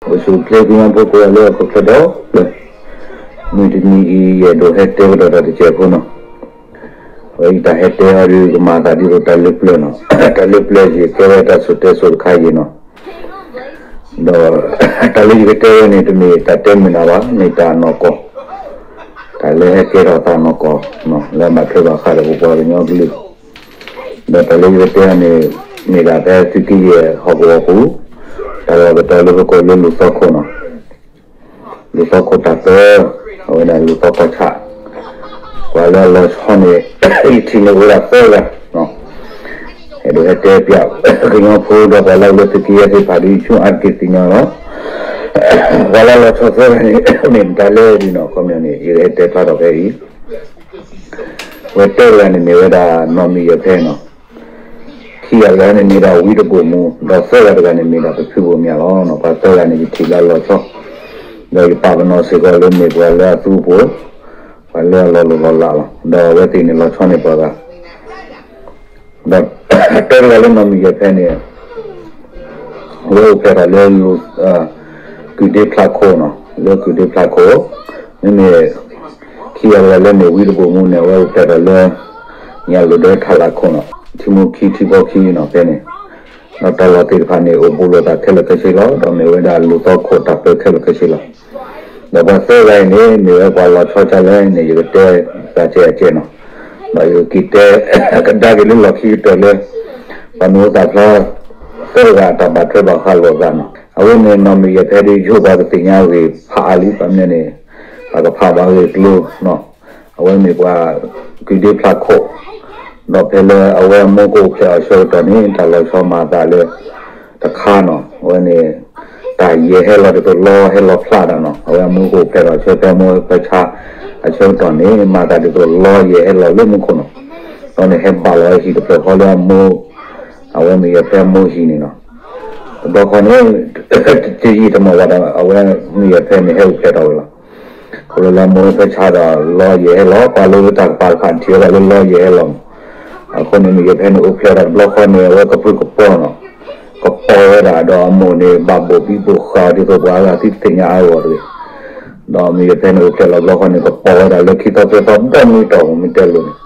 ပစူးဖျ့ကညီဖိကိးဂၤလၢဟီၣ်ခိၣ်ချၢဒီး မုၢ်တနံၤအံၤ ယအဲၣ်ဒိးဟဲတဲကဒီးတၢ်တစဲးဖိနီၤ. အဝဲအံၤတၢ်ဟဲတဲအီၤဒီး ကမၤသးဒ်သိးတၢ်လၢပျၢၤနီၤ, တၢ်လၢပျၢၤယကဲဝဲတၢ်စိၤတဲစိၤတခါအံၤနီၤ. ဒီး တၢ်လၢယကတဲဝဲန့ၣ် တမ့ၢ်တၢ်တဲမုာ်နၤဘၣ်, မ့ၢ်တၢ်နီၢ်ကီၢ်, တၢ်လၢဟဲကဲထီၣ်သးနီၢ်ကီၢ် လၢဘၣ်ထွဲဘၣ်ဃးဒီးပပှၤကညီကလုာ်. ဒီးတၢ်လၢယကတဲအီၤန့ၣ် မ့ၢ်ဒၣ်ဖဲသုးက့ယဲၢ်ဟီၣ်ကဝီၤပူၤ တၢ်လီၢ်ကတီၤလၢပကိးလၢလူၤသီခိၣ်နီၤ, လူၤသီခိၣ်တၢ်ပၢ, အဝဲဒၣ်လူၤသီခီၣ်ဆၣ်, ပှၤလၢအလီၤဆီန့ၣ် ယထံၣ်န့ၣ်အိၣ်ဝဲဒၣ်သၢဂၤ, အဲၣ်ဒိးဟဲတဲပျး ကညီဖိဒီးပှၤလၢအအိၣ်လၢသုးက့ယဲၢ်သ့ၣ်တဖၣ်ဒီး ယဆိကမိၣ်အါတက့ၢ်သ့ၣ်ညါလီၤ. ပှၤလၢအလီၤဆီသၢဂၤန့ၣ် မ့ၢ်မတၤလဲၣ်ဒ်နီၤ, ခီပညီန့ၣ် ယကဟဲတဲဖျါထီၣ်ဖဲအံၤ ဝဲတဂၤန့ၣ်မ့ၢ်ဝဲဒၣ်နီၢ်မံၤယဲၢ်ဖဲနီၤ, ခံဂၤတဂၤန့ၣ်မ့ၢ်ဒၣ်ဝံတဘိၣ်မူ, ဒီးသၢဂၤတဂၤန့ၣ်မ့ၢ်ဒၣ်ပဖုဘိၣ်မၠးလီၤ. ပှၤသၢဂၤန့ၣ် ယထံၣ်လၢအလီၤဆီ, ဒီးယပာ်ပနီၣ်စ့ၢ်ကီးလၢမ့ၢ်ပှၤလၢအသူအပူၤ, ပှၤလၢအလီၤလိၢ်လီၤလးလီၤ. ဒီးအဝဲသ့ၣ်န့ၣ်လီၤဆီန့ၢ်ပှၤဂၤ ဒီးတဂၤလၢနီၢ်မံၤယဲၢ်ဖဲန့ၣ် အဝဲအိၣ်ဖျဲၣ်ထီၣ်လၢ ကုၢ်ဒ့ဖျးခိၣ်နီၤ, လၢကုၢ်ဒ့ဖျးခိၣ်, မ့မ့ၢ် ခံဂၤတဂၤလၢမ့ၢ်ဝံတဘိၣ်မူန့ၣ် အဝဲအိၣ်ဖျဲၣ်ထီၣ်လၢ ညၣ်လိၤဒၢထးလးခိၣ်နီၤ, ထံမိၢ်ခံထံဖိခံနီၤ ဖဲန့ၣ်, ဒီးတၢ်လီၢ်သ့ၣ်တဖၣ်န့ၣ် အိၣ်ဘူးလိာ်သးခဲလၢာ်ခဲဆ့လီၤ. ဒီးမ့ၢ်ဝဲဒၣ်လူၤသီခိၣ်တၢ်ပၢခဲလၢာ်ခဲဆ့လီၤ. ဒီးပှၤသၢဂၤအံၤန့ၣ် မ့ၢ်ဝဲပှၤလီၤဆီဒ်လဲၣ်န့ၣ် ယကတဲသးကဲအကဲနီၤ, ဒီးယက့ၤတဲ ကဒါက့ၤလၢလီၢ်ခံကတၢၢ်လၢ ပှၤမ့ၢ်အိၣ်သးဖျါ သၢဂၤတၢ်ဘၣ်ထွဲဘၣ်ဃးလိာ်သးနီၤ. အဝဲန့ၣ်နီၢ်မံၤယဲၢ်ဖဲဒ် ယိၤပှၤကသ့ၣ်ညါအဂ့ၢ်ဖးအါလံ ဘၣ်မနုၤန့ၣ် ပှၤကဖးဘၣ်အဂ့ၢ်ကျိၤနီၤ, အဝဲမ့ၢ်ပှၤ ကုၢ်ဒ့ဖျးခိၣ်, ဒီးဖဲလၢအဝဲအမိၢ်ကအိၣ်ဖျဲၣ်အီၤဆၢကတီၢ်န့ၣ် တၢ်လီၤဆီမၤသးလၢ တခါနီၤ, အဝဲန့ၣ် တၢ်ယဲၢ်ဟဲလီၤဒ်သိးလီဟဲလီၤဖျါဒၣ်နီၤ, အဝဲအမိၢ်ကအိၣ်ဖျဲၣ်အီၤဆၢဖဲမိၢ်ဖဲဆါ အဆၢကတီၢ်န့ၣ် မၤသးဒ်သိးလီယဲၢ်ဟဲလီၤလၢမူခိၣ်နီၤ, ဒီးန့ၣ်ဟဲဘၣ်လီၤဟံၣ်တဖျၢၣ်ဃီလၢအမိၢ် အဝဲမံၤယဲၢ်ဖဲအမိၢ်ဟံၣ်န့ၣ်နီၤ, တဘျီဃီန့ၣ် တယံာ်တမီၢ်ဘၣ်ဒီး အဝဲမံၤယဲၢ်ဖဲန့ၣ်ဟဲအိၣ်ဖျဲၣ်ထီၣ်ဝဲလီၤ. ခီဖျိလၢမိၢ်ဖဲဆါဒီးလီယဲၢ်ဟဲလီၤ, ပှၤလၢတၢ်ကပၤတဖၣ်ထံၣ်ဝဲဒၣ်လၢလီယဲၢ်ဟဲလီၤမး, အဃိန့ၣ်မံၤယဲၢ်ဖဲန့ၣ်အိၣ်ဖျဲၣ်ထီၣ်တဘျီဃီန့ၣ် အဝဲကပြုၢ်ကပီၤနီၤ, ကပီၤဝဲဒၣ်ဒီးအမိၢ်န့ၣ် ဘၣ်ဘိၣ်ဘံဘိၣ်ဃာ်ဒ်သိးပှၤအဂၤသ့ၣ်ညါအါဂီၢ်တဂ့ၤ, ဒီးမံၤယဲၢ်ဖဲန့ၣ်အိၣ်ဖျဲၣ်လီၤတဘျီဃီန့ၣ် ကပီၤဝဲဒၣ်လၢခံသီသၢသီဒီးမုၢ်တီၢ်မ့ၢ်တဲလိၤန့ၣ်,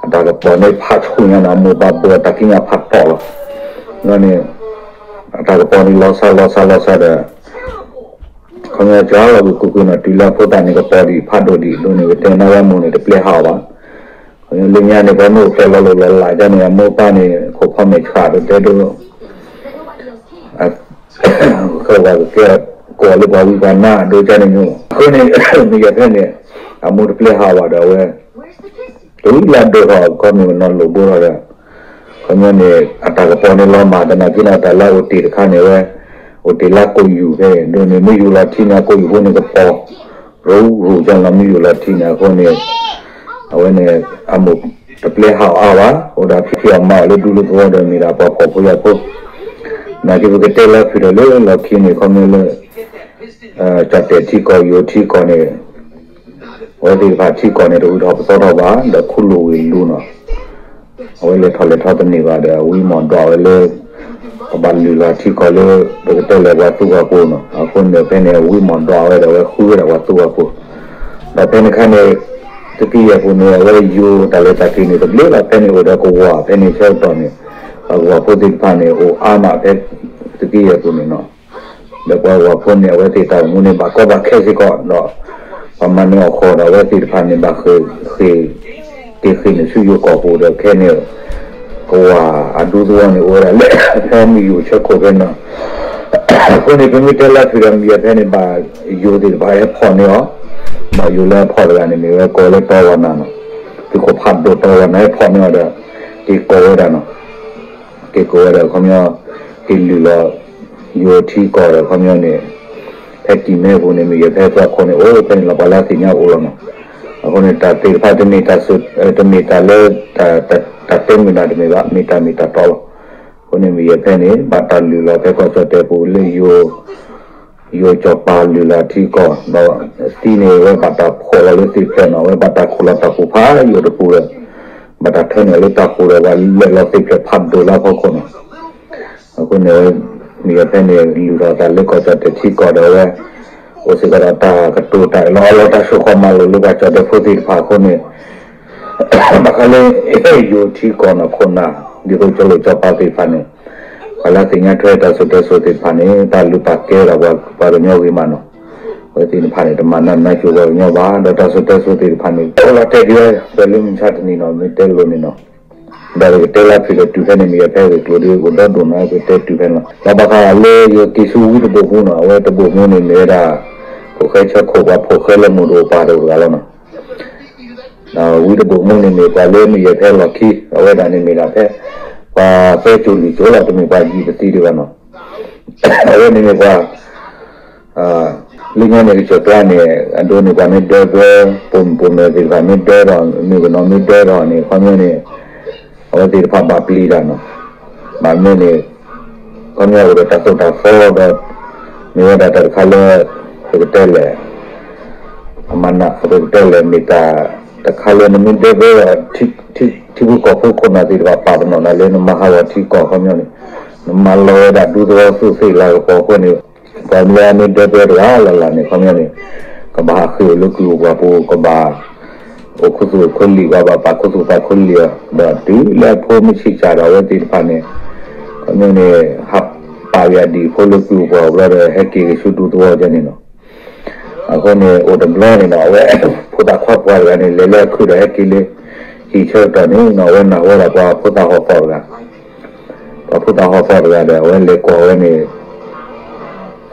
အတၢ်ကပီၤန့ၣ်ဖးဆူၣ်ညါဒီးအမိၢ်ဘၣ်ဘိၣ်အတၢ်ကံးညာ်ဖးတီၢ်လီၤ, ဒီးန့ၣ် အတၢ်ကပီၤန့ၣ်လီၤစၢ်လီၤစၢ်လီၤစၢ်ဒီး ခီပညီစှၤလီၤကွံာ်ကွံာ်ကွံာ်နီၤ, တုၤလၢအဖိသၣ်န့ၣ်ကပီၤဒံးဖးဒိၣ်ဒံးဒိၣ်န့ၣ် ကတဲနၤဝဲအမိၢ်န့ၣ် တပျဲဟးအီၤဘၣ်. ခီပညီလၢညါန့ၣ် ပှၤမ့ၢ်အိၣ်ဖျဲၣ်လီၤလိၢ်လီၤလးဒ်န့ၣ် အမိၢ်ပၢ်န့ၣ် ခိၣ်ဖီမဲာ်ဆှးဒိၣ်တဲဒိၣ် ကဝဲကကဲ ကိးလၢပှၤဝံပှၤနါဒိၣ်ကန့ၣ်မ့ၢ်, အဃိန့ၣ် မံၤယဲၢ်ဖဲန့ၣ် အမိၢ်တပျဲဟးအီၤဘၣ်ဒီးအဝဲ တုၤလၢအဒိၣ်ထီၣ် ခီမ့ၢ်ကနီၤလိၣ်ဘိထီၣ်ဒီး ခီပညီန့ၣ် အတၢ်ကပီၤန့ၣ်လီၤမၢ်သနာ်က့ဒီး တၢ်လၢအအိၣ်တ့ၢ်တခါန့ၣ်ဝဲ အိၣ်တ့ၢ်လၢကိာ်ယူၢ်ဖဲန့ၣ် ဒိၣ်န့ၣ် မ့ၢ်ယူၢ်လီၤထံန့ၣ် အကိာ်ယူၢ်ဖိန့ၣ်ကပီၤ ရူၤရူၤကလီၤ မ့ၢ်ယူၢ်လီၤထံန့ၣ် အဃိန့ၣ် အဝဲန့ၣ် အမိၢ်တပျဲဟးအီၤအါဘၣ် အိၣ်ဒီးဖံးအီၣ်မၤအီၤလၢဒူလၢသဝီဒီး မ့ၢ်ဒၣ်ပှၤဖှီၣ်ဖိယာ်ဖိ နာ်က့ပကတဲလၢဖုၣ်ဒီးလၢလီၢ်ခံန့ၣ် ခီပညီလၢ ကၠီၣ်တဲၣ်ထံကီၢ် ယိၤထံကီၢ်န့ၣ် အဝဲသ့ၣ်တဖၣ်ထံကီၢ်န့ၣ် တဝံၤထီၣ်ပသီထီၣ်ဘၣ် ဒီးခူၣ်လိာ်ဝ့ၢ်လူၤနီၤ အဝဲလဲၤထီၣ်လဲၤထီတန့ၢ်ဘၣ်ဒီး အဝံမီၢ်ဒွးဝဲလၢ ကဘၣ်လုၢ်လီၤထံကီၢ်လၢ ပကတဲလဲၣ်ပှၤသူပှၤကိာ်နီၤ အဃိန့ၣ်ဖဲန့ၣ် အဝံမီၢ်ဒွးဝဲဒီး အဝဲဃုဝဲဒၣ်ပှၤသူပှၤကိာ် ဒီးဖဲန့ၣ်ခါန့ၣ် သုးက့ယဲၢ်ပူၤန့ၣ် အဝဲယိၤတၢ်လဲၤတၢ်က့ၤန့ၣ် တဘျ့ဘၣ် ဖဲန့ၣ်အိၣ်ဒီးကဝီၤ ဖဲန့ၣ်ဆၢကတီၢ်န့ၣ် ပှၤကဝီၤဖိသ့ၣ်တဖၣ်န့ၣ် အိၣ်အါမးဖဲသုးက့ယဲၢ်ပူၤန့ၣ်နီၤ ဒီးပှၤကဝီၤဖိန့ၣ် အဝဲသ့ၣ်တၢ်အိၣ်မူန့ၣ် ဘၣ်ကီဘၣ်ခဲစ့ၢ်ကီး ဒီးပှၤမၤနၢၤအီၣ်ဃီဒီး အဝဲသ့ၣ်တဖၣ်န့ၣ် ဘၣ်ဃ့ၢ် က့ၤဃ့ၢ်န့ၣ်ဆူယိၤကီၢ်ပူၤဒီး ခဲန့ၣ် ကဝီၤအဒူသဝီန့ၣ် အိၣ်ဝဲဒၣ်လၢ ဖဲမုၢ်ယူၢ်ဆၢခိၣ်ဖဲနီၤ အဃိန့ၣ် ပမ့ၢ်တဲလၢဖုၣ်ဒီးမံၤယဲၢ်ဖဲန့ၣ် ဘၣ်ယိၤသ့ၣ်တဖၣ်ဟဲဖီၣ်န့ၢ်အီၤ ဘၣ်ယိၤလၢအဖီၣ်တဂၤန့ၣ် မ့ၢ်ဝဲကိးလၢတီဝီနၤနီၤ သုးခိၣ်ဖးဒိၣ်တီဝီနၤ ဟဲဖီၣ်န့ၢ်အီၤဒီး က့ၤကိးဝဲဒၣ်နီၤ က့ၤကိးဝဲဒီး ခီပညီ က့ၤလုၢ်လီၤ ယိၤထံကီၢ်ဒီး ခီပညီန့ၣ် ဖဲတံၢ်မဲပူၤန့ၣ် မ့ၢ်ယဲၢ်ဖဲသွါခိၣ်န့ၣ် အိၣ်ဖဲန့ၣ်လီၤ ပှၤလၢသ့ၣ်ညါအိၣ်လီၤနီၤ အဃိန့ၣ် တၢ်သ့ၣ်တဖၣ် တမ့ၢ်တၢ်လၢ တၢ်တဲမုာ်နၤတမ့ၢ်ဘၣ် မ့ၢ်တၢ်မ့ၢ်တၢ်တီလီၤ အဃိန့ၣ် မ့ၢ်ယဲၢ်ဖဲန့ၣ် ဘၣ်တၢ်လုၢ်လီၤဖဲကီၢ်ကၠီၣ်တဲၣ်ပူၤလၢယိၤ ယိၤစီၤပၤလုၢ်လၢ်ထံကီၢ် ဒီးသံန့ၣ် အဝဲဘၣ်တၢ်ဖီၣ်လီၤလၢသ့ၣ်ဖျၢၣ်နီၤ, အဝဲဘၣ်တၢ်ခိၣ်လီၤတၢ်ခိၣ်ဖးယိာ်တပူၤဒီး ဘၣ်တၢ်ထၢနုာ်လၢတၢ်ဃိၤဒီး ပှၤလဲၤလီၤသ့ၣ်ဖျၢၣ်ဖးဒိၣ်လၢအဖီခိၣ်နီၤ. အဃိန့ၣ် မုၢ်ယဲၢ်ဖဲန့ၣ် လုၢ်ထီၣ်သးလၢကီၢ်ကၠီၣ်တဲၣ်ထံကီၢ်ဒီး အဝဲ အိၣ်စ့ၢ်ကီးဒီးတၢ်ကတိၤတၢ်အၢၣ်လီၤအီလီၤတၢ်စိတၢ်ကမီၤလိာ်လၢပှၤကၠီၣ်တဲၣ်ဖိသ့ၣ်တဖၣ်အဃိန့ၣ် ဘၣ်ဃးလၢ ယိၤထံကီၢ်နီၤခိၣ်နၢ် ဒ်သိးကၠီၤလိာ်ကၠီၤပၤသ့ၣ်တဖၣ်န့ၣ် ပှၤလၢအသ့ၣ်ညါထွဲတၢ်စိၤတဲစိၤသ့ၣ်တဖၣ်န့ၣ် တၢ်လုၢ်ပာ်ကဲဒၣ်ပှၤကညီဂ့ၤမးနီၤ. အဝဲသ့ၣ်တဖၣ်န့ၣ် တမၤနးမၤကၠိၤပှၤကညီဘၣ် ဒီးတၢ်စိၤတဲစိၤသ့ၣ်တဖၣ်န့ၣ် အိၣ်လီၤတဲာ်ဒံးဝဲ ပှဲၤလၢမုၢ်ဆါတနံၤနီၤ မ့ၢ်တဲလိၤန့ၣ်နီၤ. ဒီးယကတဲလၢဖုၣ်ဒီးတုၤဖဲန့ၣ် မ့ၢ်ယဖဲဂ့ၢ်ကျိၤဒ်အိၣ်ဒီဒိၣ်နီၤ ယကတဲတုၤဖဲန့ၣ်လီၤ. ဒီးဘၣ်ဃးလၢယက့ၤဆူဝံတဘိၣ်မူနီၤ အဝဲတဘိၣ်မူန့ၣ်မ့ၢ်ဝဲဒၣ် ဖိၣ်ဃဲဆၢခိၣ်ပှၤဖိၣ်ဃဲလၢမိၢ်တအိၣ်ပၢ်တအိၣ်တဂၤလီၤနီၤ. ဒီးဝံတဘိၣ်မူန့ၣ်မ့ၢ်ပှၤလၢမုၢ်ယဲၢ်ဖဲလီၢ်ခံ အဝဲဒၣ်န့ၣ်မ့ၢ်ဒၣ်ဖဲ ပှၤသၢကၠိၤလွံၢ်ကၠိၤလီၤ တမ့ၢ်ပှၤယံာ်ပသံဒံးဘၣ်နီၤ. အဝဲန့ၣ်မ့ၢ်ပှၤ လၢညါန့ၣ် ကစၢၢ်ကျါန့ၣ် အဒိန့ၣ် ပှၤမ့ၢ်ဒၢဘၢ ပိာ်မုၣ်ပိာ်မၢၤသ့ၣ်တဖၣ်မ့ၢ်ဒၢထီၣ် မုၣ်ကနီၤမ့ၢ်ဒၢထီၣ်န့ၣ် ခီပညီန့ၣ် အဝဲသ့ၣ်တဖၣ်ဘၣ်ပျံၤတၢ်နီၤ. ဘၣ်မနုၤန့ၣ် ခီပညီအိၣ်ဒီးတၢ်သိၣ်တၢ်သီဒီး မ့ၢ်ဝဲဒၣ်တၢ်တခါလၢ ပကတဲလဲၣ် အမၤနး ပကတဲလဲၣ်မ့ၢ်တၢ်တခါလၢနမ့ၢ်ဒၢဘၢဒီး ထံဖိကီၢ်ဖိခိၣ်နၢ်သ့ၣ်တဖၣ်ပာ်ပနီၣ်နၤလၢနမၤဟးဂီၤထံကီၢ်ခီပညီန့ၣ် နမၤလီၤဝဲဒၣ်ဒူသဝီသူၣ်သ့ၣ်လၤကပီၤအဃိန့ၣ် ပှၤမ့ၢ်အမ့ၢ်ဒၢဘၢတဂၤလၢ်လၢ်န့ၣ် ခီပညီန့ၣ် ကဘၣ်ဟးဃ့ၢ်အိၣ်လၢကုၢ်အိၣ်ပှၢ်ပူၤ ကဘၣ် အိၣ်ခူသူၣ်အိၣ်ခူလံာ် ပှၤဘၣ်ပာ်ခူသူၣ်ပာ်ခူလံာ်အီၤ ဒီးတုၤလၢအဖိမ့ၢ်ဆံးစၢ်ဒီးအဝဲသ့ၣ်တဖၣ်န့ၣ် ခီပညီန့ၣ် ဟးပာ်ဝံၤအဒံၣ်ဖိလၢကုၢ်အိၣ်ပှၢ်အိၣ်ဘျီဒီး ဟဲက့ၤက့ၤဆူဒူသဝီကဲန့ၣ်နီၤ. အဃိန့ၣ် အိၣ်တဘျီန့ၣ်ဒီး အဝဲ ဖိသၣ်ခွါပှၢ်တဂၤန့ၣ် လဲၤလၢအခုၣ်ဒီးဟဲက့ၤလၢ ဟံၣ်ဆၢကတီၢ်န့ၣ်နီၤ အဝဲနၢ်ဟူဝဲဒၣ်ပှၤဖိသၣ်ဟီၣ်သီၣ်တဂၤ ပှၤဖိသၣ်ဟီၣ်သီၣ်တဂၤဒီး အဝဲလဲၤကွၢ်ဝဲန့ၣ်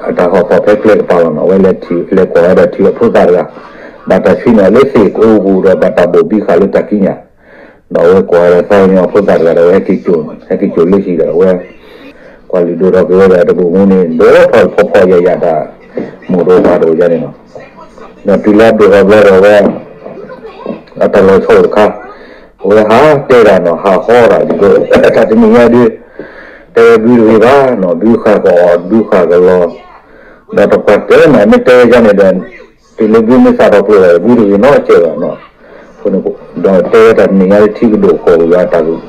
အတၢ်ဟီၣ်သီၣ်ဖဲကျဲကပၤလီၤနီၤ အဝဲလဲၤထံၣ် လဲၤကွၢ်ဝဲဒၣ်ထံၣ်အဖိသၣ်တဂၤ ဘၣ်တၢ်ဆှံန့ၣ်လၢသ့ၣ်ကိးပူၤဒီး ဘၣ်တၢ်ဘိၣ်ဘံဃာ်လၢတၢ်ကံးညာ် ဒီးအဝဲကွၢ်ဝဲဒၣ်သီကညီဖိသၣ်တဂၤဒီး အဝဲဟဲက့ၤကၠိၣ် ဟဲက့ၤကၠိၣ်လၢဟံၣ်ဒီး အဝဲ ကွၢ်လုၢ်ဒိၣ်ထီၣ်က့ၤဝဲဒၣ်တဘိၣ်မူန့ၣ် ဒိၣ်ထီၣ်ဖှီၣ်ဖှီၣ်ယာ်ယာ်တၢ် မိၢ်တအိၣ်ပၢ်တအိၣ်ယါန့ၣ်လီၤ. ဒီးတုၤလၢအဒိၣ်ထီၣ်ဘျီဒီး အဝဲ အတၢ်လီၤဆ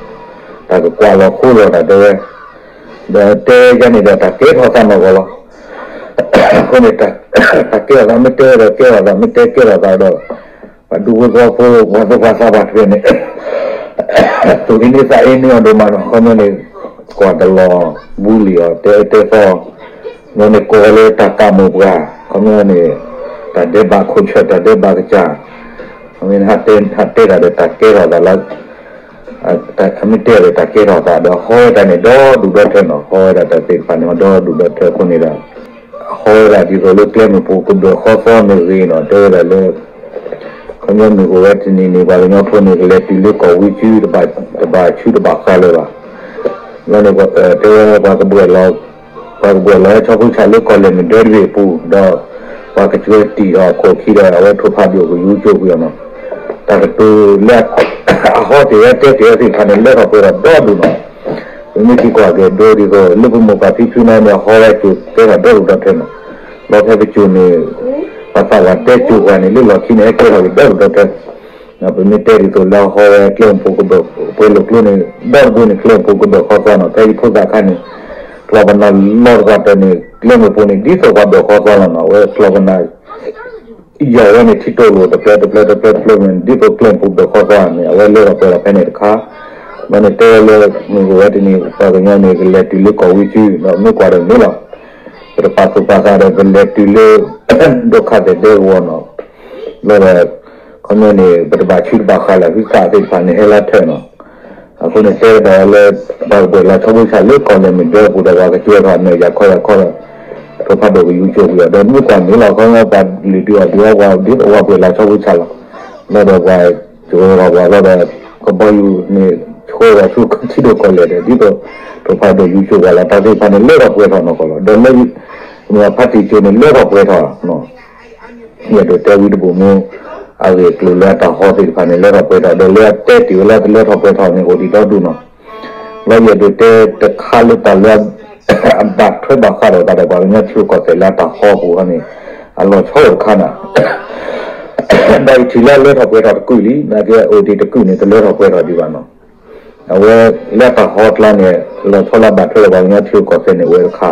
ီအိၣ်တခါ အဝဲဟးတဲတၢ်နီၤ ဟးဟီတၢ်ဒ်သိး တၢ်တနံၤညါဒ် တဲဝဲဘုတဂ့ၤဘၣ်နီၤ ဘုဃၣ်ကအီၣ် ဘုဃၣ်ကလီၤ ဒီးတကွၢ်တဲနီၤ မ့ၢ်တဲဝဲယါန့ၣ်ဒီး တုၤလၢဘုမ့ၢ်သၣ်ထီၣ်ပှဲၤဒီး ဘုတဂ့ၤနီတစဲးဘၣ်နီၤ. အဃိန့ၣ် ဒီးတဲဝဲတၢ်တနံၤညါဒ်ထံကဒိၣ်ဃီၣ်ဝံၤ တၢ်ကကွၢ်လီၤဃိလီၤတၢ်တဲဝဲ ဒီးတဲဝဲယါန့ၣ်ဒီး တၢ်ကဲထီၣ်သးနီၢ်ကီၢ်လီၤ. အဃိန့ၣ် တၢ်ကဲထီၣ်သး မ့ၢ်တဲဝဲဒီးကဲထီၣ်သး မ့ၢ်တဲကဲထီၣ်သးဒီး ပှၤဒူဖိသဝီဖိ ပှၤသူၣ်ပှၤသးဘၣ်တဖၣ်န့ၣ် သူၣ်အ့န့သးအ့န့အီၤဒိၣ်မးနီၤ ခီပညီန့ၣ် ကွၢ်တလီၤဘုလံာ်အီၤ တဲအၢတဲသီ ဘျီန့ၣ်ကိးလၢတၢ်ကးမိၢ်ပှၢ် ခီပညီန့ၣ် တၢ်ဒဲးဘးခိၣ်ဆၢၣ် တၢ်ဒဲးဘးကစၢ် ခီပညီန့ၣ် ဟးတဲတၢ်ဒီးတၢ်ကဲထီၣ်သးလၢ မ့ၢ်တဲအီၤဒီးတၢ်ကဲထီၣ်သးဒီး ဟီဝဲဒၣ်န့ၣ်ဒီဒူၣ်ဒီထၢနီၤ ဟီဝဲဒၣ်တၢ်သ့ၣ်တဖၣ်န့ၣ် ဒီဒူၣ်ဒီထၢအဃိန့ၣ်ဒီး ဟီဝဲဒၣ်ဒ်သိးလၢကျဲမုၢ်ပူၤကဘၢၣ်ဃီသီမ့ၢ်ဂ့ၤနီၤ တဲဝဲဒၣ်လၢ ခီပညီမုၢ်အိၣ်ဝဲတနံၤန့ၣ် ပှၤကညီဖိန့ၣ် ကလဲၤတုၤလၢကီၢ်ဝံကၠူ တဘၣ်ဆူးတဘၣ်ဃးလၢၤဘၣ်. ဘျီန့ၣ် တဲဝဲပှၤကဘှဲၣ်လီၤ ပှၤကဘှဲၣ်လီၤဝဲဆီဖိဆၣ်လၢကီၢ်လဲၢ်မုၢ်ဒၢတဘ့ၣ်အပူၤ ဒီး ပှၤကစၢၢ်တံၢ်ထီၣ်အခိၣ်ခံဒီး အဝဲထိၣ်ဖးဒိၣ်ကယူကၠိကွံာ်အီၤနီၤ. တၢ်ကတိၤလၢ အဟီတ့ၢ်ဝဲတဲတ့ၢ်ဝဲသ့ၣ်တဖၣ်န့ၣ် လၢထီၣ်ပှဲၤထီၣ်ဒီဒူၣ်နီၤ. ပမ့ၢ်ထံကီၢ်အဂ့ၢ်ဒိဒ်သိး လၢပမိၢ်ပၢ်ဖံဖုန့ၣ် ဟီဝဲကၠိၤကဲထီၣ်ဒီဒူၣ်ဒီထၢနီၤ. ဒီးဖဲပကၠိၤန့ၣ် ပှၤသးပှၢ်တဲကၠိၤပှၤန့ၣ် လၢလီၢ်ခံန့ၣ် ဟဲကဲထီၣ်က့ၤဒီဒူၣ်ဒီထၢ ပမ့ၢ်တဲဒ်သိးလၢဟီဝဲကျဲမုၢ်ပူၤကဘၢၣ် ပှဲၤလိာ်ကျိန့ၣ် ဒီတဘိန့ၣ် ကျဲမုၢ်ပူၤကဘၢၣ်ဃီသီနီၤ ဖဲယဖိသၣ်ခါန့ၣ် ကျီၢ်ပနၢ်လီၢ်တကီၢ်တၢၢ်န့ၣ် ကျဲမုၢ်ပူၤန့ၣ် ဒ်သိးပှၤဘၢၣ်ဃီသီလီၤနီၤ အဝဲကျီၢ်ပနၢ် ယီၢ်ဝဲန့ၣ် ထံတိၢ်လိာ်တဖျၢၣ်တဖျၢၣ်တဖျၢၣ်တဖျၢၣ်န့ၣ် ဒ်သိးကျဲမုၢ်ပူၤဘၢၣ်ဃီသီန့ၣ် အဝဲလၢထီၣ်ပှဲၤထီၣ်ဖဲန့ၣ်တခါ ဘျီန့ၣ်တဲဝဲလၢ မုၢ်ကဝဲတနံၤ ပှၤကညီန့ၣ် ကလဲၤတုၤလၢကီၢ်ဝံကၠူ ဒီးမ့ၢ်ကွၢ်ဒီးမ့ၢ်လီၤ ပတပာ်သူၣ်ပာ်သးဒီး ပလဲၤတုၤလၢ ဒိၣ်ခါသဲးဒဲကဝီၤနီၤ ဘျီဒီး ခီပညီန့ၣ် ပတဘၣ်ဆူးတဘၣ်ဃးလၢ ဟုသးသ့ၣ်တဖၣ်န့ၣ် ဟဲလၢထၢၣ်နီၤ အဃိန့ၣ် တဲဒီးလၢ ပှၤကဘှဲၣ်လီၤဆီဖိဆၣ်လၢကီၢ်လဲၢ်မုၢ်ဒၢပူၤဒီး ပှၤကစၢၢ်ထီၣ်အမဲာ်ယၤခီယၤခီဒီး ထိၣ်ဖးဒိၣ်ကယူကၠိကွံာ်အီၤ ဒီးမ့ၢ်ကွၢ်မ့ၢ်လီၤ ခီပညီပှၤလုၢ်ဒုးအီၣ်ဒုးအီပှၤ ဒ်သိးပှၤဘှဲၣ်လီၤဆီဖိဆၣ်လီၤ ဘျီဒီးပှၤ ကဝဲၤထီၣ်ပှၤဘျီဒီး ကဘီယူၤန့ၣ် ဆှၢဝဲထီၣ်ဆူထံဒိၣ်ကီၢ်လဲၢ်ဒီး ဒ်သိး ထိၣ်ဖးဒိၣ်ယူကၠိပှၤလီၤ တၢ်သ့ၣ်တဖၣ်န့ၣ် လၢထီၣ်ပှဲၤထီၣ်နီၢ်ကီၢ်လီၤ ဒီးလၢ ဖါတံၢ်ကၠိန့ၣ် လၢထီၣ်ပှဲၤထီၣ် ယအဲၣ်ဒိးတဲဝံတဘိၣ်မူ အဂ့ၢ်အကျိၤလၢအတၢ်ဟီသ့ၣ်တဖၣ်န့ၣ် လၢထီၣ်ပှဲၤထီၣ် ဒီးလၢအတဲတ့ၢ်ဝဲလၢတလၢထီၣ်ပှဲၤထီၣ်န့ၣ် အိၣ်ဒံးဒီဒူၣ်နီၤ. လၢယအဲၣ်ဒိးတဲတခါလၢတၢ်လၢ အဘၣ်ထွဲဘၣ်ဃးဒီးသးဒီးပှၤက ကညီထံကီၢ်သဲးလၢတၢ်ဟီပူၤန့ၣ် အလီၤဆီအိၣ်တခါနၤ, ဒီးယထံၣ်လၢအလၢထီၣ်ပှဲၤထီၣ်တကုာ်လံ, နာ်က့အိၣ်ဒံးတကုာ်န့ၣ် တလၢထီၣ်ပှဲၤထီၣ်ဒံးဘၣ်နီၤ. အဝဲလၢတၢ်ဟီကျါန့ၣ် လီၤဆီလၢဘၣ်ထွဲဒီးပှၤကညီထံကီၢ်သဲးန့ၣ် အိၣ်ဝဲတခါ,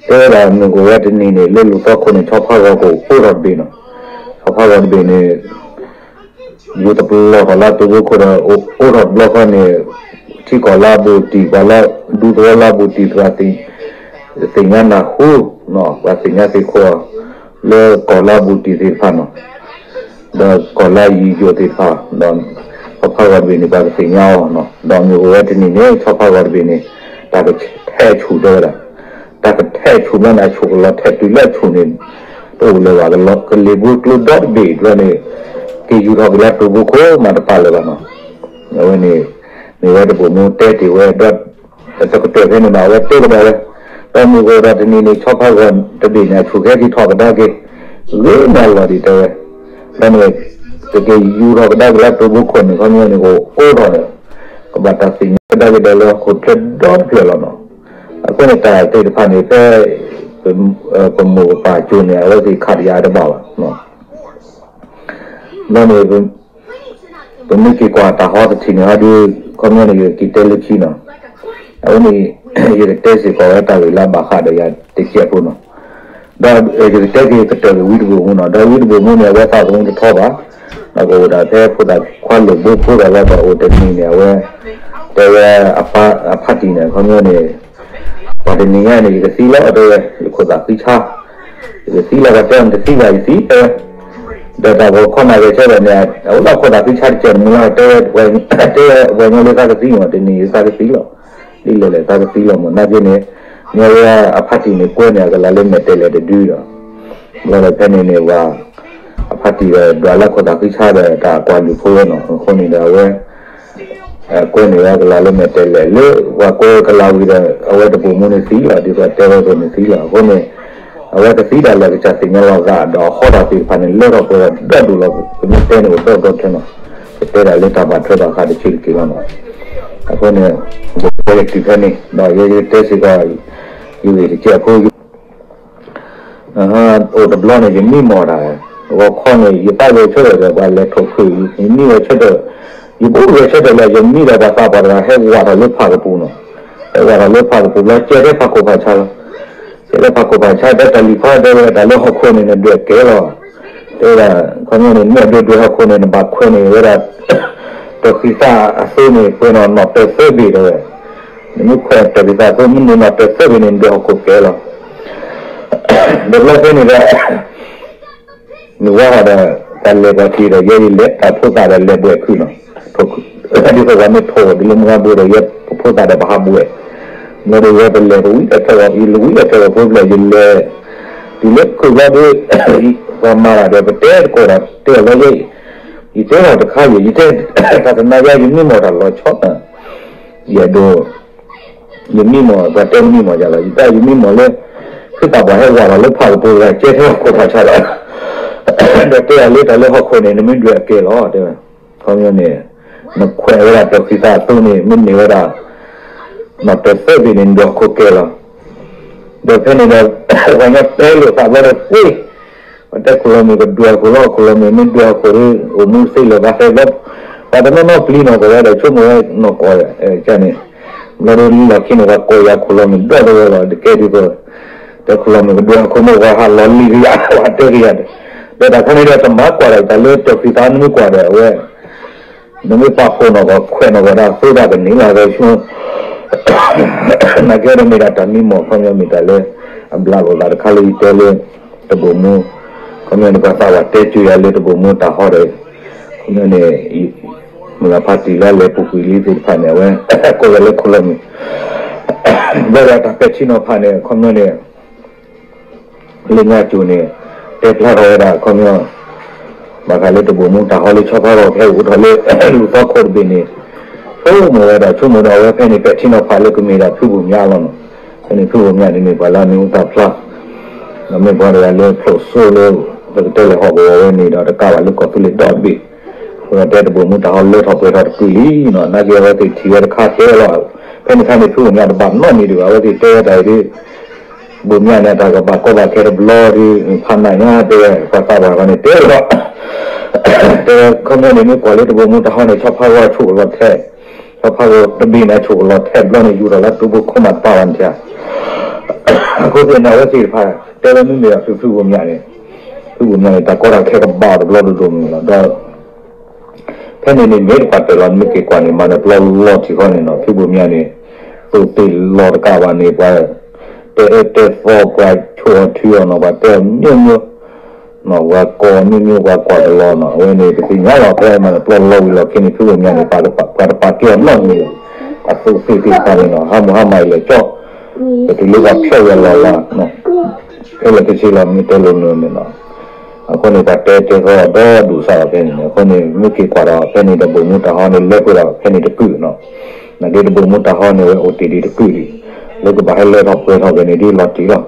တဲဝဲဒၣ်မုၢ်ကအိၣ်ဝဲတနံၤန့ၣ် လၢလူၢ်သီခိၣ်န့ၣ် ဆီဖါဂီၤကအိၣ်တဘ့ၣ်နီၤ. ဆီဖါဂီၤတဘ့ၣ်န့ၣ် ယူၤတပလီၢ်ထီၣ်လၢတိၤဘိခိၣ်ဒီး အိၣ်ထီၣ်တဘျီဃီန့ၣ် ထံကီၢ်လၢအဘူးတံၢ် ပှၤလၢဒူသဝီလၢအဘူးတံၢ်သ့ၣ် သ့ၣ်ညါနၢ်ဟူ, ပှၤသ့ၣ်ညါသ့ၣ်ခိၣ် လၢကီၢ်လၢအဘူးတံၢ်သ့ၣ်တဖၣ်နီၤ, ဒီးကီၢ်လၢအယံၤယိာ်သ့ၣ်တဖၣ်, ဒီးဆီဖါဂီၤတဘ့ၣ်န့ၣ် ပှၤကသ့ၣ်ညါအီၤနီၤ, ဒီးမုၢ်ကအိၣ်ဝဲတနံၤန့ၣ် ဆီဖါဂီၤတဘ့ၣ်န့ၣ် တၢ်ကထဲးဆူၣ်တဲဝဲဒၣ်, တၢ်ကထဲးဆူၣ်ဘျီန့ၣ် အဆူၣ်ကလီၤထဲးတုၤလၢအဆူၣ်န့ၣ် တအိၣ်လၢၤဘၣ်, ကလ့ၤဘိကျိဒီတဘ့ၣ်ဘျီန့ၣ် က့ၤယူၤထီၣ်က့ၤလၢတိၤဘိခိၣ်မးတပာ်လၢၤဘၣ်နီၤ. အဝဲန့ၣ် မ့ၢ်ဝဲတဘိၣ်မူတဲတ့ၢ်ဝဲဒီး တကတၢၢ်ဖဲန့ၣ်ဘၣ် အဝဲတဲကဒီးဝဲ, ဒီးမုၢ်ကအိၣ်ဒီးတနံၤန့ၣ် ဆီဖါဂီၤတဘ့ၣ်န့ၣ် အဆူၣ်ကဟဲက့ၤထီၣ်ကဒါက့ၤ ဂ့ၤန့ၢ်အလီၢ်ဒံးတဲဝဲ, ဒီးန့ၣ် ကက့ၤယူၤထီၣ်ကဒါက့ၤလၢတိၤဘိခိၣ်န့ၣ် ခီပညီန့ၣ် ကအိၣ်အိၣ်ထီၣ်န့ၣ် ကဘၣ်တၢ်သ့ၣ်ညါကဒါက့ၤဒီးလၢဟီၣ်ခိၣ်ချၢဒီတဖျၢၣ်လီၤနီၤ. အဃိန့ၣ်တၢ်သ့ၣ်တဖၣ်န့ၣ် ဖဲ ပမိၢ်ပပၢ်ကၠိန့ၣ် အဝဲသ့ၣ်ခးတယၤတဘၣ်ဘၣ် ဘျီန့ၣ် ပမ့ၢ်က့ၤကွၢ်တၢ်ဟီတထံၣ်န့ၣ်ဟီဒီး ခီပညီန့ၣ် ယက့ၤတဲလၢခံနီၤ. အဝဲန့ၣ် ယကတဲစ့ၢ်ကီးဝဲတၢ်ဂ့ၢ်လၢဘၣ်ဃးဒီးယၤတစဲးဖိနီၤ. ဒီးယကတဲက့ၤကတၢၢ်က့ၤဝံတဘိၣ်မူနီၤ. ဒီးဝံတဘိၣ်မူန့ၣ် အဝဲသးသမူတထီဘၣ်, ဒီးကအိၣ်ဒၣ်ဖဲဖိသၣ်ခွါလိာ်ဘိဖိဒီးလီၤဒီးအိၣ်တနံၤန့ၣ် အဝဲ တဲဝဲ အဖါတံၢ်န့ၣ် ခီပညီန့ၣ် ပှၤတနံၤညါန့ၣ် ယကသံလီၤတဲဝဲ ယခိၣ်သးဃံဆါ, ယကသံလီၤ ပှၤတဲအီၤနတသံဘၣ် ယသံတဲဝဲ, ဒီးတၢ်ဂီၤခီနၢ်ဂဲၤဆၢထၢၣ်န့ၣ် အဝဲလၢခိၣ်သးဃံဆါတစဲးမူလၢ တဲဝဲ တဲဝဲပှၤကညီလၢသးကသံမး တနံၤယသးကသံလီၤ, ဒ်လဲၣ်လဲၣ်သးကသံလီၤမး နာ်က့န့ၣ် မ့ၢ်ဝဲအဖါတံၢ်န့ၣ် ကွဲန့ၢ်အကလၤလၢမဲာ်တဲးလဲးတဒုဒီး ဘျီဒီးဖဲန့ၣ်န့ၣ် ပှၤ အဖါတံၢ်ဒီးဒွးလၢခိၣ်သးဃံဆါဒီးတၢ်ကွၢ်လုၢ်ဖိဝဲနီၤ, အဃိန့ၣ်ဒီးအဝဲ ကွဲန့ၢ်ဝဲကလၤလၢမဲာ်တဲးလဲးလၢ ပှၤကွဲကလၤဝံၤဒီး အဝဲတဘိၣ်မူန့ၣ်သံလီၤ ဒ်သိးတဲဝဲအသိးန့ၣ်သံလီၤ, အဃိန့ၣ် အဝဲကသံတၢ်လၢာ်ကစၢ်သ့ၣ်ညါလီၤသး ဒီးအဟီဒီးသ့ၣ်တဖၣ်န့ၣ်လၢထီၣ်ပှဲၤဒီးဒိၣ်လီၤ, ပမ့ၢ်တဲန့ၣ်အိၣ်ဒီးဒီခဲနီၤ, ပတဲဒၣ်လၢတၢ်ဘၣ်ထွဲဘၣ်ဃးတဆံးတက့ၢ်လီၤနီၤ, အဃိန့ၣ် ယတဲယတုၤဖဲန့ၣ် ဒီးယတဲစ့ၢ်ကီး ယဂ့ၢ်တကဲးဖိ အိၣ်တဘျီန့ၣ် ယမံမီၢ်တၢ်, ဂီၤခီန့ၣ် ယသးဂဲၤဆၢထၢၣ်ဒီး ပှၤလဲၤထိၣ်ဖုး ယမံဝဲဆၢထၢၣ်, ယဘူးဂဲၤဆၢထၢၣ်လၢ ယမံဒီးပှၤသးပှၢ်တဂၤ ဟဲဝးထီၣ်လၢဖးကပူၤနီၤ, ဟဲဝးထီၣ်လၢဖးကပူၤလီၤ ကဲထဲဖးခိၣ်ဖးဆါလီၤ, ကဲထဲဖးခိၣ်ဖးဆါ တဲတၢ်လံၤဖါတဲဝဲ တၢ်လၢဟီၣ်ခိၣ်န့ၣ် နဒွဲၣ်ကဲလီၤ, တဲဝဲဒၣ် ခီပညီန့ၣ် နဒွဲၣ်ဒွဲၣ်ဟီၣ်ခိၣ်န့ၣ် နဘၣ်ခွဲးန့ၢ်ဝဲဒၣ် တၢ်ဃံသးအသိန့ၣ် ပှဲၤနီၢ်နီၢ်တၢၢ်သၢဘ့ၣ်တဲဝဲ နမ့ၢ်ခွဲးတၢ်ဃံသးအသိ မ့ၢ်န့ၢ်နီၢ်တၢၢ်သၢဘ့ၣ်န့ၣ် နဒွဲၣ်ဟီၣ်ခိၣ်ကဲလီၤ. ဒီးဘျီဖဲန့ၣ်ဒီး နဝဲဟီၣ်ဒီး တၢ်လဲၤပှၤက့ၤဒီး ယဲယလဲၤတၢ်ဖိသၣ်ဒီးလဲၤဘှဲးခုၣ်နီၤ, ဒ်သိးပှၤမ့ၢ်ထိၣ်ဒ်လၢမုၢ်ဂၤဘိဒီး ယဲပဖိသၣ်ဒီးပဟးဘှဲး, ဘျီဒီးယဲပလဲၤပဝံၤတၢ်ထဲဂီၤ ယလဝံၤတၢ်ထဲဂီၤဖိဖျဲၣ် ယလဲၤ တုၤလၢခုၣ်ဘျီဒီး ပှၤမၤတၢ်ဒီး ပတဲတကိးဒီး တဲအီၤလီၤယဲ ယတဲထီၣ်တခါယဲ ယတဲ တၢ်တနၤယါ ယမံမီၢ်တၢ်လီၤဆီ ယအဲၣ်ဒိး ယမံမီၢ် ပှၤတဲမံမီၢ်ယၤလီၤ ယတဲယမံမီၢ်လၢ ဖုသးပှၢ်ဟဲဝးလီၤလၢဖးကပူၤတဂၤ ကဲထဲဟီၣ်ခိၣ်ဖးဆါလီၤ ဒီးတဲယၤလၢတၢ်လၢဟီၣ်ခိၣ်န့ၣ် နမ့ၢ်ဒွဲၣ်အကဲလီၤ တဲဝဲ ခီပညီန့ၣ် နခွဲးဝဲဒၣ်တၢ်ဃံသးအသိန့ၣ် မ့ၢ်န့ၢ်ဝဲဒၣ် နီၢ်တၢၢ်သၢဘ့ၣ်န့ၣ် နဒွဲၣ်ဟီၣ်ခိၣ်ကဲလီၤ ဒီးဖဲန့ၣ်ဒီး ပှၤကညီတဲလိာ်သးဘျီဒီး ပှ့ၤ ပတဲခိၣ်လီၤမုၢ်ကဒွဲၣ်ဟီၣ်ခိၣ်လီၤ ခိၣ်လီၤမုၢ် မ့ၢ်ဒွဲၣ်ဟီၣ်ခိၣ်ဒီး အိၣ်မူစ့လၢၤဘၣ်သဲဘျီ ပှၤတနီၤနီၤပျံၤနီၢ်ကီၢ်ဝဲဒီး ဆိကမိၣ်ဝဲနီၢ်ကီၢ် ကန့ၣ် ဘျီဒီးလီၢ်ခံန့ၣ် ပှၤကိးယၤခိၣ်လီၤမုၢ်ဒီတဝဲလီၤ တကဲဒ်သိး တဲခိၣ်လီၤမုၢ်ကဒွဲၣ်ဟီၣ်ခိၣ်မ့ၢ်ပှၤဟးလီၤလံၤကယၤ ပှၤတဲကယၤဒီး ဒီးတၢ်ခါန့ၣ်ဒီး တမၤကွၢ်ဒီးတၢ်လၢတၢ်ဃံသးနမ့ၢ်ကွၢ်ဒီး အဝဲ နမ့ၢ်ပာ်ဖှိၣ်နီၢ်ကီၢ် ခွဲးနီၢ်ကီၢ်ဒၣ်သိသးကန့ၣ်လီၤ ဂဲၤဆူ နာ်က့ဒီးမ့ၢ်ဒၣ်တၢ်မံမီၢ် ခီပညီမ့ၢ်တၢ်လၢ အဘျးလိာ်သးတခါလၢယတဲလၢ တဘိၣ်မူ ခီပညီန့ၣ် ပှၤသးပှၢ်တဲစၢၤယၤလၢတဘိၣ်မူတၢ်ဟီဒီး ခီပညီန့ၣ် မုၢ်ဂၤဖါတံၢ်လၢလဲၤပူၤကွံာ်လံသ့ၣ်တဖၣ်န့ၣ် အဝဲ ကိးယၤလၢခိၣ်လီၤမုၢ် ဘၣ်ဒီးတၢ်ပဲာ်ထံနီၤဖးန့ၣ် ခီပညီန့ၣ် လၢညါကၠိၤန့ၣ် တဲဖျါထီၣ်ဝဲဒၣ် ခီပညီ ဘၣ်ဃးလၢတဘိၣ်မူတၢ်ဟီလၢဆီဖါဂီၤဖဲအိၣ်ထီၣ်လၢ လူၢ်သီခိၣ်တဘ့ၣ်န့ၣ် ဆိကမိၣ်ဝဲဒၣ် ဆိကမိၣ်ဒီးအဝဲဖဲန့ၣ် ပဲာ်ထံနီၤဖးလၢကမ့ၢ်ဒၣ်ဖုဘိၣ်မၠးလီၤနီၤ ဖဲန့ၣ်ဖုဘိၣ်မၠးန့ၣ်မ့ၢ်ပှၤလၢအမံၤဟူသၣ်ဖျါ ဒီးမ့ၢ်ပှၤတဂၤလၢဖျိးစိလၢ ပကတဲလဲၤဟီၣ်ကဝီၤဝဲန့ၣ်ဒီး တကးဘၣ်လၢကီၢ်သူလ့ၤဒီတဘ့ၣ် အဃိဒီးတဲတဘိၣ်မူတၢ်ဟီလၢထီၣ်ပှဲၤထီၣ်တကုာ်လံနီၤ နာ်က့အဝဲသ့ၣ်ထံၣ်ဝဲတခါတဲလီၤ ဖဲန့ၣ်ခါန့ၣ် ဖုဘိၣ်မၠးတဘၣ်နီတမံၤဒံးဘၣ် အဝဲသ့ၣ်တဲဝဲတၢ်အံၤဒ် ဘိးမၠးန့ၣ် တၢ်ကဘၣ်ကီဘၣ်ခဲတဘျီဒီး ဖးနးညါတဲဝဲ ပှၤသးပှၢ်တဂၤန့ၣ်တဲဝဲဒီး တဲဝဲခီပညီန့ၣ် မ့ၢ်ကွၢ်လၢတဘိးမူတၢ်ဟီန့ၣ် ဆီဖါဂီၤဆိးကလီၤထဲ, ဆီဖါဂီၤတဘ့ၣ်န့ၣ်ဆိးကလီၤထဲဘျီန့ၣ် ယူၤထီၣ်လၢတိဘိခိၣ်မးတပာ်ဘၣ်န့ၣ် အဃိသ့ၣ်န့ၣ် အဝဲသ့ၣ်တဖၣ် တဲဝဲမ့မ့ၢ်ဒီးဖုဖုဘိးမၠးန့ၣ်, ဖုဘိးမၠးန့ၣ် တၢ်ကီတၢ်ခဲကဘၣ်အီၤတဘျီဒိၣ်ဒိၣ်မုၢ်မုၢ်လီၤ. ဒီး ဖဲန့ၣ်န့ၣ် မ့ၢ်တပာ်တၢၢ်လီၤ မ့ၢ်က့ၤကွၢ်န့ၣ် မၤနၢၤပျီလီၤထံဃီန့ၣ်နီၤ ဖုဘိးမၠးန့ၣ် သိၣ်သ့ၣ်လီၤတကးဘၣ်န့ၣ် ပှၤတဲအၢတဲသီ ပှၤဆိၣ်အီၤထုအီၤနီၤ ပှၤတဲအီၤမျိုးမျိုး နီၤ ပှၤကိးအီၤမျိုးမျိုး ပှၤကွၢ်တလီၤနီၤ အဝဲန့ၣ် ပသ့ၣ်ညါလီၤ ဖဲမၤနၢၤပျီလီၤဝံၤလီၢ်ခံန့ၣ် ဖုဘိးမၠးန့ၣ် ပှၤတပာ်ကဲအီၤနီတမံၤ အသိၣ်သ့ၣ်သ့ၣ်တဖၣ်န့ၣ်နီၤ ဟးမုၢ်ဟါမၢ်အံၤလဲၤကၠီ ပတုၤလၢပှၤဖျိးဝဲလီၤလၢ ဖဲလဲၣ်ကဆ့လီၤ မ့ၢ်တဲလိၤလိၤန့ၣ်နီၤ အဃိန့ၣ် ပှၤတဲတဲသီဒီဒူၣ်စးလီၤဖဲန့ၣ်န့ၣ် အဃိန့ၣ် မ့ၢ်က့ၤကွၢ်ဒီး ဖဲန့ၣ်တဘိးမူတၢ်ဟီန့ၣ် လဲၤပှဲၤဒီးဖဲန့ၣ်တကုာ်နီၤ နာ်က့တဘိးမူတၢ်ဟီန့ၣ် ဝဲအိၣ်တ့ၢ်ဒံးတကုာ်လံ လၢကဘၣ်ဟဲလၢထီၣ်ပှဲၤထီၣ်ဖဲန့ၣ် ဒ်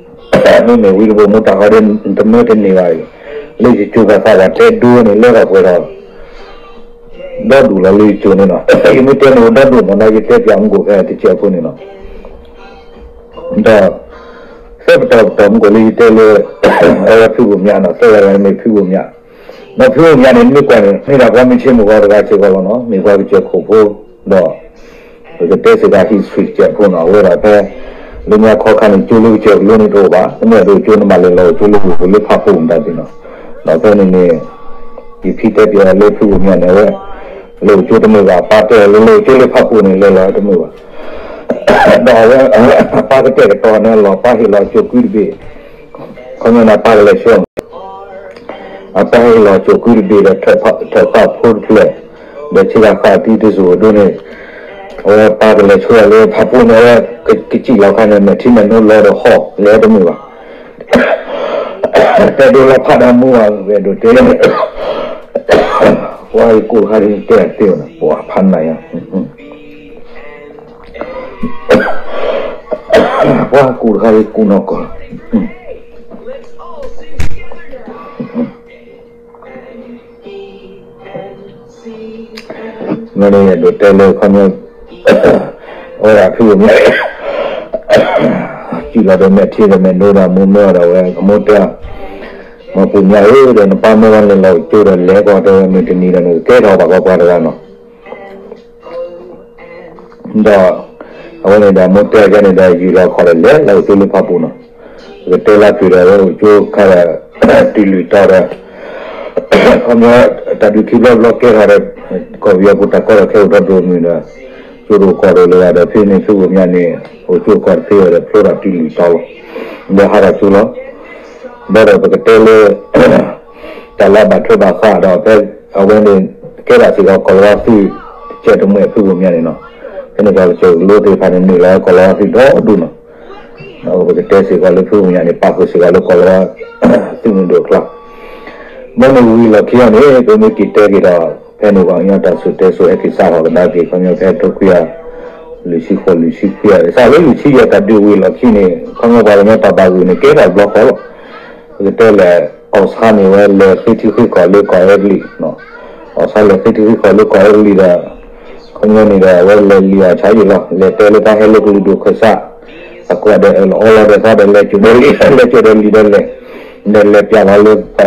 လီၤတံၢ်လီၤ မ့မ့ၢ်ဝံၤတဘိးမူတၢ်ဟီဒီး တမၢတန့ၢ်ဘၣ်အံၤ လၢယကၠိၤပှၤသးပှၢ်တဲဒိန့ၣ် လဲၤထီၣ်ပှဲၤထီၣ် ဒီဒူၣ်လီၤလၢယကၠိၤန့ၣ်နီၤ ယမ့ၢ်တဲန့ၣ် အိၣ်ဒီဒူၣ်မးနီၤ ယတဲပၠးမူခိၣ်ဖဲတစဲးဖိန့ၣ်နီၤ ဒီး သၢပတီၢ်ပတီၢ်မူခိၣ်လၢယတဲလၢ အဝဲဖုဘိးမၠးနီၤ သၢဂၤတဂၤန့ၣ်မ့ၢ်ဖုဘိးမၠး ဒီးဖုဘိးမၠးန့ၣ် မ့ၢ်ကွၢ်န့ၣ် မ့ၢ်ဒၣ်ပှၤမုၢ်ဆ့ၣ်မုၢ်ဂီၤတဂၤစ့ၢ်ကီးလီၤနီၤ မ့ၢ်ပှၤကစၢၢ်ခိၣ်ဖိ ဒီး ပကတဲစ့ၢ်ကီး history တစဲးဖိနီၤ အဝဲဒၣ်ဖဲ လၢညါခီခါန့ၣ် ကၠိလၢကစၢၢ်ကလိန့ၣ်တအိၣ်ဘၣ် တမ့ၢ်အဒိကၠိနဘၣ်လဲၤလီၤအိၣ်ကၠိလၢဝ့ၢ်ပူၤလၢဖးပူၤမတၤသ့ၣ်နီၤ ဒီးဖဲန့ၣ်န့ၣ် ယဖံတဲပၠးလၢဖုဘိးမၠးန့ၣ် အဝဲ လဲၤအိၣ်ကၠိတမုာ်ဘၣ် အပၢ်တဲအီၤလၢလဲၤအိၣ်ကၠိလၢဖးပူၤန့ၣ် လဲၤလီၤတမုာ်ဘၣ် ဒီးအဝဲ အပၢ်ကတဲာ်ကတီၤန့ၣ်လီၤ ပၢ်ဟ့ၣ်လီၤကၠိၤကွံတဘ့ၣ် ခီပညီန့ၣ် အပၢ်ကလဲၤဆှၢ အပၢ်ဟ့ၣ်လီၤကၠိၤကွံတဘ့ၣ်ဒီး ထၢၣ်သးဖိတဖျၢၣ် ဒီးဆ့ကၤဃာ်တံၤတစိၢ်ဒိၣ်န့ၣ် အဝဲပၢ်ကလဲၤဆှၢလၢဖးပူၤန့ၣ် အဝဲကစံၣ်လီၤခါန့ၣ် မဲာ်ထံမဲာ်နိလီၤဒီးဟီၣ်လဲၤတမုာ်ဘၣ် တဲဒိလီၤဖးဒီးမူဘၣ်ဝဲဒိးတဲ ပှၤဟ့ၣ်ကူၣ်တခါဒ်တဲတဲဝဲန့ၣ် ပှၤဖးနးယၤ ပှၤကူၣ်တခါဒ်ကူၣ်နီၢ်ကီၢ် မ့ၢ်ဒ်ယဒိးတဲလၢခီပညီ အဝဲဒၣ်ဖုဘိးမၠး စံၣ်လီၤဒီးမဲာ်ထံဒီးမဲာ်နိဒီးမိၢ်မၢဒီးဝဲ အမိၢ်တဲ မ့ၢ်ပူၤမၠးဧၢဒီး နပၢ်မၢဝဲလဲၤလီၤကၠိဒီးလဲၤကီးတဲဝဲ မုၢ်တနံၤဒီးနကကဲထီၣ်ဘၣ်ကီးပှၤတဂၤနီၤ ဒီး အဝဲန့ၣ်ဒီး မိၢ်တဲအကဲန့ၣ်ဒီး ယူၤလီၤခီၣ်ဒီးလဲၤလၢအိၣ်ကၠိလၢဖးပူၤနီၤ, ပကတဲလၢပျၢၤဒီး အဝဲအိၣ်ကၠိခါဒီး တုၤလုၢ်တီဒီး ခီပညီ တၢ်ဒုးခံဘျီတဘျီကဲထီၣ်ဒီး ကီၢ်ပယီၤပူၤတၢ်ကီတၢ်ခဲအိၣ်ထီၣ်ဒိၣ်မုၢ်ဒီး ကၠိဒိၣ်ကီၢ်ဒိၣ်လၢၤဘၣ်ဒီး ဖဲန့ၣ်ဖုဘိးမၠးန့ၣ် အိၣ်ကၠိကီၢ်တသ့ဝဲဒီး ဖျိထီၣ်တုၤလုၢ်တီလီၤ, ဒီးဟးထီၣ်ကၠိလီၤ. ဘၣ်ဒီးပကတဲလၢ တၢ်လၢအဘၣ်ထွဲဘၣ်ဃးဒီး ဖဲအဝဲန့ၣ် ကဲထီၣ်စ့ၢ်ကီး ကီၢ်လီၤဝါသုး တစဲးတမှဲာ်ဖုဘိးမၠးန့ၣ်နီၤ, ဖဲန့ၣ်ပှၤကစၢၢ်ကလိသ့ၣ်တဖၣ်န့ၣ် နုာ်လီၤဝဲကီၢ်လီၤဝါသုးဒီဒူၣ်နီၤ, ဒီးပကတဲစ့ၢ်ကီးလၢဖုဘိးမၠးန့ၣ် ပာ်ဃုာ်စ့ၢ်ကီးလၢကီၢ်လီၤဝါ သုးမုၢ်ဒိၣ်အကျါ ဘၣ်န့ၣ်ဝံၤလီၢ်ခံအံၤန့ၣ် ပမ့ၢ်က့ၤတဲက့ၤဒီး ဖဲန့ၣ်ပှၤကညီတၢ်စူၢ်တဲစိၤဟဲက့ၤစးထီၣ်ကဒါက့ၤ ခီပညီဖဲတခွံကယၤ လွံၢ်ဆံဃိး လွံၢ်ဆံခွံကယၤ စးလၢလွံၢ်ဆံယဲၢ်တၢ်ဒုးဝံၤလီၢ်ခံန့ၣ် ခီပညီပှၤကညီတၢ်ဘၣ်ဂုာ်န့ၣ် ကဲထီၣ်တဘျီဃီလီၤ. ပကတဲလဲၣ် အီၣ်ဆါန့ၣ်ဝဲလဲၤဃ့ထံဃ့ကီၢ်လၢကီၢ်အဲကလံး, အီၣ်ဆါလဲၤဃ့ထံဃ့ကီၢ်လၢကီၢ်အဲကလံးဒီး ခီပညီန့ၣ်ဒီး အဝဲလဲၤလံာ်အီၣ်ဆါယံာ်လီၤ. လဲၤတဲလၢတၢ်ဟဲလၢကလုာ်ဒိၣ်ခၢၣ်စး အကွၢ်ဒီးအၢၣ်လီၤအီလီၤဒီးသးဒီးလဲၤစိာ်ဒီးလံာ် လဲၤစိာ်ဒီးလံာ်ဒီးလဲၤ ဒီးလဲၤပျးလီၤလၢ အဲ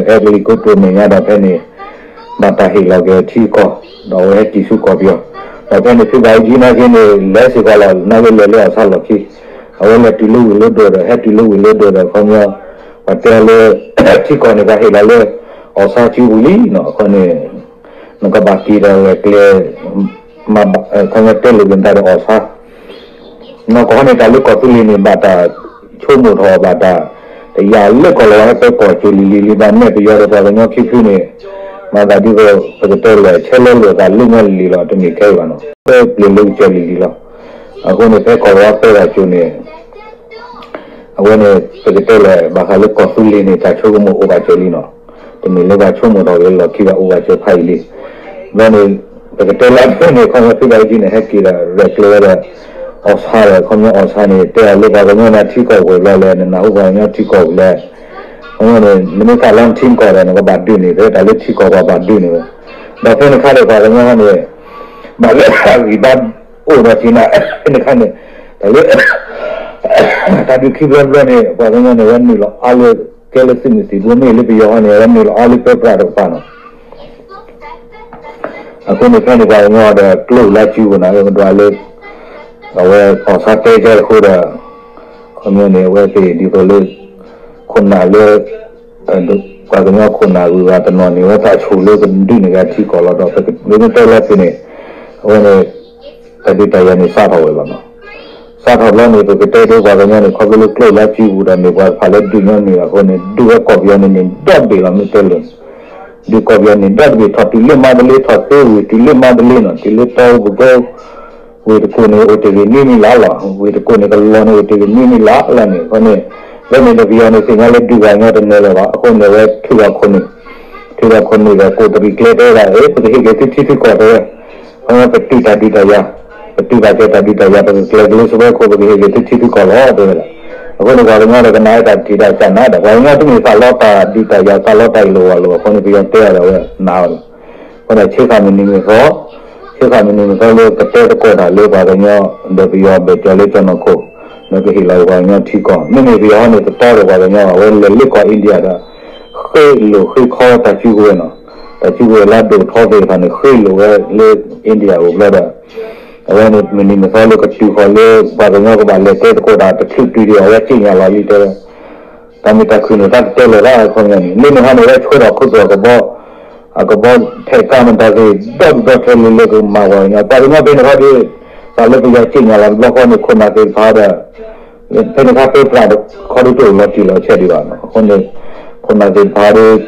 ကလံးကိတိာ်မဲာ်ညါဒီးဖဲန့ၣ် ဘၣ်တၢ်ဟ့ၣ်လီၤက့ၤထံကီၢ် ဒီးအဝဲဟဲက့ၤဆူကီၢ်ပယီၤ ဒီးဖဲန့ၣ်ဖုဘၣ်အူကၠံနာ်က့န့ၣ် လဲၤစ့ၢ်ကီးလီၤ နာ်က့လဲၤလၢအီၣ်ဆါလီၢ်ခံ အဝဲလဲၤတုၤလၢဝ့ၢ်လၢဒိၣ်ဒီး ဟဲတုၤလၢဝ့ၢ်လၢဒိၣ်ဒီး ခီပညီ ပှၤတဲအီၤလၢ ထံကီၢ်န့ၣ် ပှၤဟ့ၣ်လီၤလၢ အီၣ်ဆါစုပူၤလံနီၤ အဃိန့ၣ် နကဘၣ်က့ၤဒီးဂဲၤကျဲ မၤဘၣ် ခီပညီတဲလိာ်က့ၤနသးဒီးအီၣ်ဆါ နီၢ်ကီၢ်န့ၣ် တၢ်လၢကီၢ်သူလ့ၤန့ၣ် ဘၣ်တၢ်ဆိကမိၣ်ထီၣ်ဘၣ်တၢ် တယာ်လၢကီၢ်လီၤဝဲ ပၢကီၢ်ကၠိလံၤလံၤလံၤ ဘၣ်နဲၣ်ပယီၤဒီးပှၤကညီခံဖုန့ၣ် မၤသးဒ်သိး ပကတဲလဲၣ် ဆဲးလဲလိာ်သးလၢညါလံၤလံၤလီၤ တမ့ၢ်ခဲအံၤဘၣ်နီၤ ပၢပျၢၤလၢကစၢၢ်လံၤလံၤလီၤ. အဃိန့ၣ် ဖဲကီၢ်လီၤဝဲပၢကီၢ်ကၠိန့ၣ် အဝဲန့ၣ် ပကတဲလဲၣ် ဘၣ်ဃးလၢကီၢ်သူလ့ၤန့ၣ် တၢ်ဆိကမိၣ်အိၣ်ဘၣ်စၢၤလံနီၤ. တမ့ၢ်လၢပှၤဆိကမိၣ်ထီၣ်က့ၤလီၢ်ခံဘၣ် အိၣ်ဘၣ်စၢၤဖးယံာ်လံ. ဘျီန့ၣ် ပကတဲလၢဖဲန့ၣ် ခီပညီဖုဘၣ်အူကၠံန့ၣ် ဟဲက့ၤဒီးရဲၣ်ကျဲၤဝဲဒီး အီၣ်ဆါဒီး ခီပညီအီၣ်ဆါန့ၣ် တဲအီၤလၢပှၤကညီနၤထံကီၢ်ဝဲၤဘျီလဲၣ် နနၢ်ဟူပှၤကညီထံကီၢ်ဝဲၤလဲၣ်. ခီပညီန့ၣ် နမ့ၢ်သးလီထံကီၢ်ဒီး နကဘၣ်ဒုးန့ၣ် ဖဲတၢ်လၢထံကီၢ်ပှၤဘၣ်ဒုးန့ၣ်ဝဲ. ဒီးဖဲန့ၣ်ခါဒီးပှၤကညီန့ၣ် ဘၣ်လၢအဂံၢ်ဘါအိၣ်ဒီးက့ၤနၤ ဖဲန့ၣ်ခါန့ၣ် တၢ်လၢ တၢ်ဒုးခံဘျီတဘျီန့ၣ် ပှၤကညီန့ၣ် အဝဲနုာ်လီၤအါလၢ ကဲလၢသုးမုၢ်သံၣ်ဘိမ့ၢ်လၢပယီၤဟီန့ၣ် အဝဲနုာ်လီၤအါလၢပၢပြးတကပၤနီၤ. အဃိန့ၣ်ဖဲန့ၣ် ပှၤကညီဒီးကျိၣ်လါစုပူၤန့ၣ် မဒွးလၢ အဝဲကီၢ်ဆၣ်တဲကဲအဃိဒီး ခီပညီန့ၣ် အဝဲသ့ၣ်ဒ်သိးလၢ ခိၣ်နၢ်လၢ ပှၤကညီခိၣ်နၢ်ဂုၤဂၤတနီၤန့ၣ် အဝဲသးဆူၣ်လၢကဒုးန့ၢ်က့ၤထံကီၢ်လီၤဒီး ပမ့ၢ်တဲလၢသုးန့ၣ် အဝဲန့ၣ် တၢ်ဒုးတၢ်ယၤန့ၣ်စးထီၣ်ဝဲလီၤနီၤ. စးထီၣ်ဘျီန့ၣ် ပကတဲဒိပှၤကညီန့ၣ် ခီဖျိလၢကျိၣ်လါစုပူၤဒီးမ့ၢ်ပှၤတဖၣ်လၢဒုးညီနုၢ်အဃိန့ၣ် ဒုးဝဲကီၢ်ပယီၤန့ၣ်န့ၣ် ဒီဘ့ၣ်လီၤမ့ၢ်တဲလိၤန့ၣ် ဒုးကီၢ်ပယီၤန့ၣ် ဒီတဘ့ၣ်ထီၣ်တုၤလၢမါတလ့ ထီၣ်သ့ဝ့ၢ် တုၤလၢမါတလ့နီၤ တုၤလၢတီအူပကီ ဝ့ၢ်တကိၢ်န့ၣ် အိၣ်တ့ၢ်ဂ့ၤနွံနံၣ်လါလီၤ. ဝ့ၢ်တကိၢ်န့ၣ် ကလီၤန့ၣ် အိၣ်တ့ၢ်ဂ့ၤနွံနံၣ်လါလီၤန့ၣ် အဃိန့ၣ် လၢန့ၣ်ဒီးပယီၤန့ၣ် သ့ၣ်ညါလၢဒုးပှၤကညီတန့ၢ်လၢၤဘၣ်. အဃိန့ၣ် အဝဲထုးထီၣ်ခိၣ်နူာ် ထုးထီၣ်ခိၣ်နူာ်ဒီး ကိးတရံးကျဲတဲဝဲဒၣ် အ့ ပကဟ့ၣ်က့ၤသုထံသုကီၢ်တဲဝဲ ခီပတုာ်တၢ်ဒုးတၢ်ယၤ ပတုာ်ဘၣ်ကဲတၢ်ဒုးတၢ်ယၤ ပကကျဲၤကလၢစပွဲခိၣ် ပကဟ့ၣ်က့ၤသုထံသုကီၢ်လီၤတဲဝဲဒၣ်. အဃိန့ၣ် ပှၤကညီဒီးကနၣ်ဝဲတၢ်ထံးတၢ်စးနၤဒီး ပှၤကညီတမ့ၢ်သးလီတၢ်ဒုးတၢ်ယၤ သးလီတၢ်အ့ၣ်လိာ်ဝီလိာ် အဃိန့ၣ် ပယီၤတဲအီၤဒီးအဝဲနာ်အီၤဒီး အဃိန့ၣ် ဆ့ကၤမုၢ်နံၤမုၢ်သီ ဆ့ကၤမုၢ်နံၤမုၢ်သီလၢကတဲသကိးတၢ်လၢပှၤကညီ ဒီးပယီၤဘၣ်ကၠီၤလၢကၠီၤနီၢ်ခိၣ် ဒီးကဟ့ၣ်လီၤပှၤကညီထံကီၢ် မ့မ့ၢ်ပယီၤဟီန့ၣ် တတီဒီးပှၤကညီ အဝဲလဲၤလၢကီၢ် India ဒီး ဃ့လိာ်ဃ့ခီတၢ်စုကဝဲၤနီၤ တၢ်စုကဝဲၤလၢအဒိၣ်ထီသ့ၣ်တဖၣ်န့ၣ် ဃ့လိာ်ဝဲလၢ India အိၣ်ဘျီဒီး အဝဲန့ၣ်မုၢ်နံၤမုၢ်သီလၢကတုၤဃီၤလၢပှၤကညီကဘၣ်လဲၤတဲသကိးတၢ်တချုးတုၤဒီး အဝဲစ့ၣ်ညါလီၤလံတဲဝဲ တၢ်မုာ်တၢ်ခုၣ်န့ၣ် တၢ်တတဲလၢၤဘၣ် အခီပညီန့ၣ် လၢန့ၣ်ဟီန့ၣ် အဝဲဆှၢထီၣ်ခိၣ်သွဲၣ်ကဘီ အကဘီဖဲးကါမတၤသ့ၣ် ဒီဒူၣ်ဒီထၢလၢလၢကမၤပှၤကညီ ပှၤကညီဖဲန့ၣ်ခီဒီး သးလၢပယီၤစ့ၣ်ညါလီၤတဘျီဃီန့ၣ် ခိၣ်နၢ်သ့ၣ်တဖၣ်ဒီး ဖဲန့ၣ်ခါပၢပြးတခီဒုးတအိၣ်လီၤတံၢ်လီၤဆဲးဒံးဘၣ်နီၤ အဃိန့ၣ် ခိၣ်နၢ်သ့ၣ်တဖၣ်ဒီး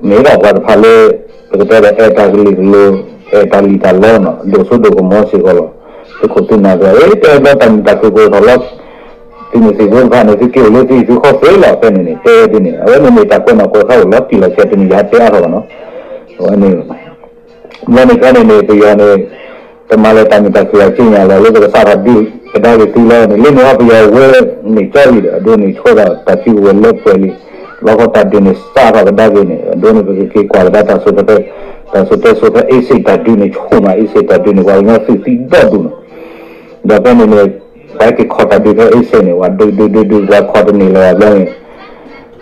မ့ၢ်ဒီးပှၤတဖၣ်လၢ ပကတဲဒီးအဲၣ်တၢ်ကလုာ်ကလိၤ အဲၣ်တၢ်လံၣ်တၢ်လီနီၤ ဒိၣ်စိဒိၣ်ကမီၤစ့ၢ်ကီးလီၤ သုးခိၣ်သုးနၢ်သ့ၣ် အ့ တဲဘျီတၢ်မုာ်တၢ်ခုၣ်ကအိၣ်ထီၣ်လီၤ သုးမုၢ်သံၣ်ဘိတဖၣ်န့ၣ် သုက့ၤအိၣ်လၢသုဟံၣ်သုဃီသ့လီၤ ဖဲန့ၣ်န့ၣ် တဲဝဲဒ်န့ၣ် အဝဲန့ၣ်မ့ၢ်တၢ်ကွဲးနီၣ်ကွဲးဃါအိၣ်လီၤတံၢ်လီၤဆဲးတမ့ၢ်ယဟးတဲအါထီၣ်ဘၣ်နီၤ အဝဲန့ၣ် ဘျီန့ၣ်ဖဲန့ၣ်န့ၣ် ပယီၤန့ၣ် တမၤလၢၤတၢ်မုာ်တၢ်ခုၣ်အစ့ၣ်ညါလီၤ လၢပကစးထီၣ်ဒုးကဒါက့ၤသုလီၤန့ၣ် လၢန့ၣ်ဟီပယီၤဝဲန့ၣ်ကၠီလံဒီး အဒိန့ၣ်ဆှၢဒီးတၢ်စုကဝဲၤလၢပှဲၤလံ လီၤခီတၢ်ဒုးန့ၣ်စးထီၣ်ကဒါက့ၤန့ၣ် အဒိန့ၣ် ပကက့ၤကွၢ်ကဒါတၢ်စိတၢ်တဲ တၢ်စိတၢ်တဲစိဖဲအ့စ့ၣ်တၢ်ဒုးန့ၣ် ဆိၣ်မးအ့စ့ၣ်တၢ်ဒုးန့ၣ် ပှၤကညီသုးသံဒီဒူၣ်နီၤ ဒီးဖဲန့ၣ်န့ၣ် ပှၤဟဲက့ၤခီၣ်တၢ်ဒုးဖဲအ့စ့ၣ်န့ၣ် ပှၤဒုးဒုးဒုးဒုး ပှၤခီၣ်တန့ၢ်လၢၤဘၣ်ဘျီန့ၣ်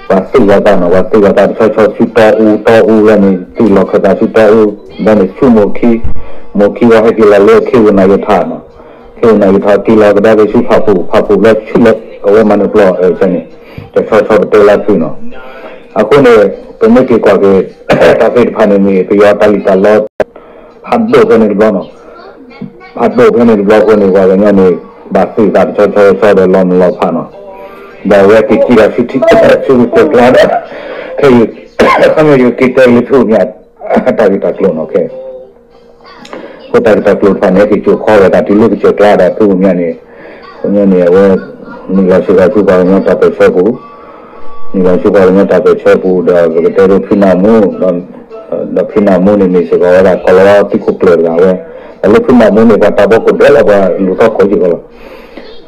ပှၤသုးဂီၤသးနီၤ ပှၤသုးဂီၤသးတဆီဆီဆူတီအူတီအူလီၤန့ၣ် သုးလီၢ်ခၢၣ်သးဆူတီအူ ဘျီန့ၣ် ဆူမိၢ်ခံ မိၢ်ခံဝဲဟဲက့ၤလီၤလၢခ့ဝူနၢ်ယထးနီၤ ခ့ဝူနၢ်ယထးက့ၤလီၤကဒါက့ၤဆူဖးပူၤ ဖးပူၤဘျီဆူလၢ အဝဲမၤနၢၤပျီ န့ၣ် တဆီဆီပတဲလၢသုးနီၤ အဃိန့ၣ် ပမ့ၢ်က့ၤကွၢ်က့ၤ တၢ်သ့ၣ်တဖၣ်န့ၣ်မ့ၢ် ပယီၤတၢ်လံၣ်တၢ်လီ ဖးဒိၣ်ဖဲန့ၣ်တဘျီနီၤ ဖးဒိၣ်ဖဲန့ၣ်တဘျီအဃိန့ၣ် ပှၤကညီန့ၣ် ဘၣ်သုးသးတဆီဆီဆီဒီးလီၤမုၢ်လီၤဖးနီၤ ဒီးအဝဲက့ၤကံၣ်ဒီးဆူထံ ဆူကစၢၢ်ကျါဒီး ခဲအံၤ ခီပညီယက့ၤတဲလၢဖုမၠး တၢ်ဂ့ၢ်တၢ်ကျိၤနီၤ ခဲ အဃိတၢ်ဂ့ၢ်တၢ်ကျိၤတဖၣ်န့ၣ် က့ၤစိာ်ခီဝဲဒၣ်တုၤလၢကစၢၢ်ကျါဒီးဖုမၠးန့ၣ် ခီပညီန့ၣ် အဝဲ နုာ်လီၤစ့ၢ်ကီးဆူပှၤကညီတၢ်ပၢၢ်ဆၢပူၤ နုာ်လီၤဆူပှၤကညီတၢ်ပၢၢ်ဆၢပူၤဒီး ပကတဲဒိဖုနၢ်မူ ဒီးဖုနၢ်မူန့ၣ်မ့ၢ်စ့ၢ်ကီးဝဲဒၣ်ကီၢ်လီၤသုးခိၣ်ကျၢၢ်တဂၤဝဲ ဒီးလၢဖုနၢ်မူန့ၣ် ပှၤတၢ်ဘီကိၣ်ဒဲးလီၤ ပှၤလူၤသီခိၣ်စ့ၢ်ကီးလီၤ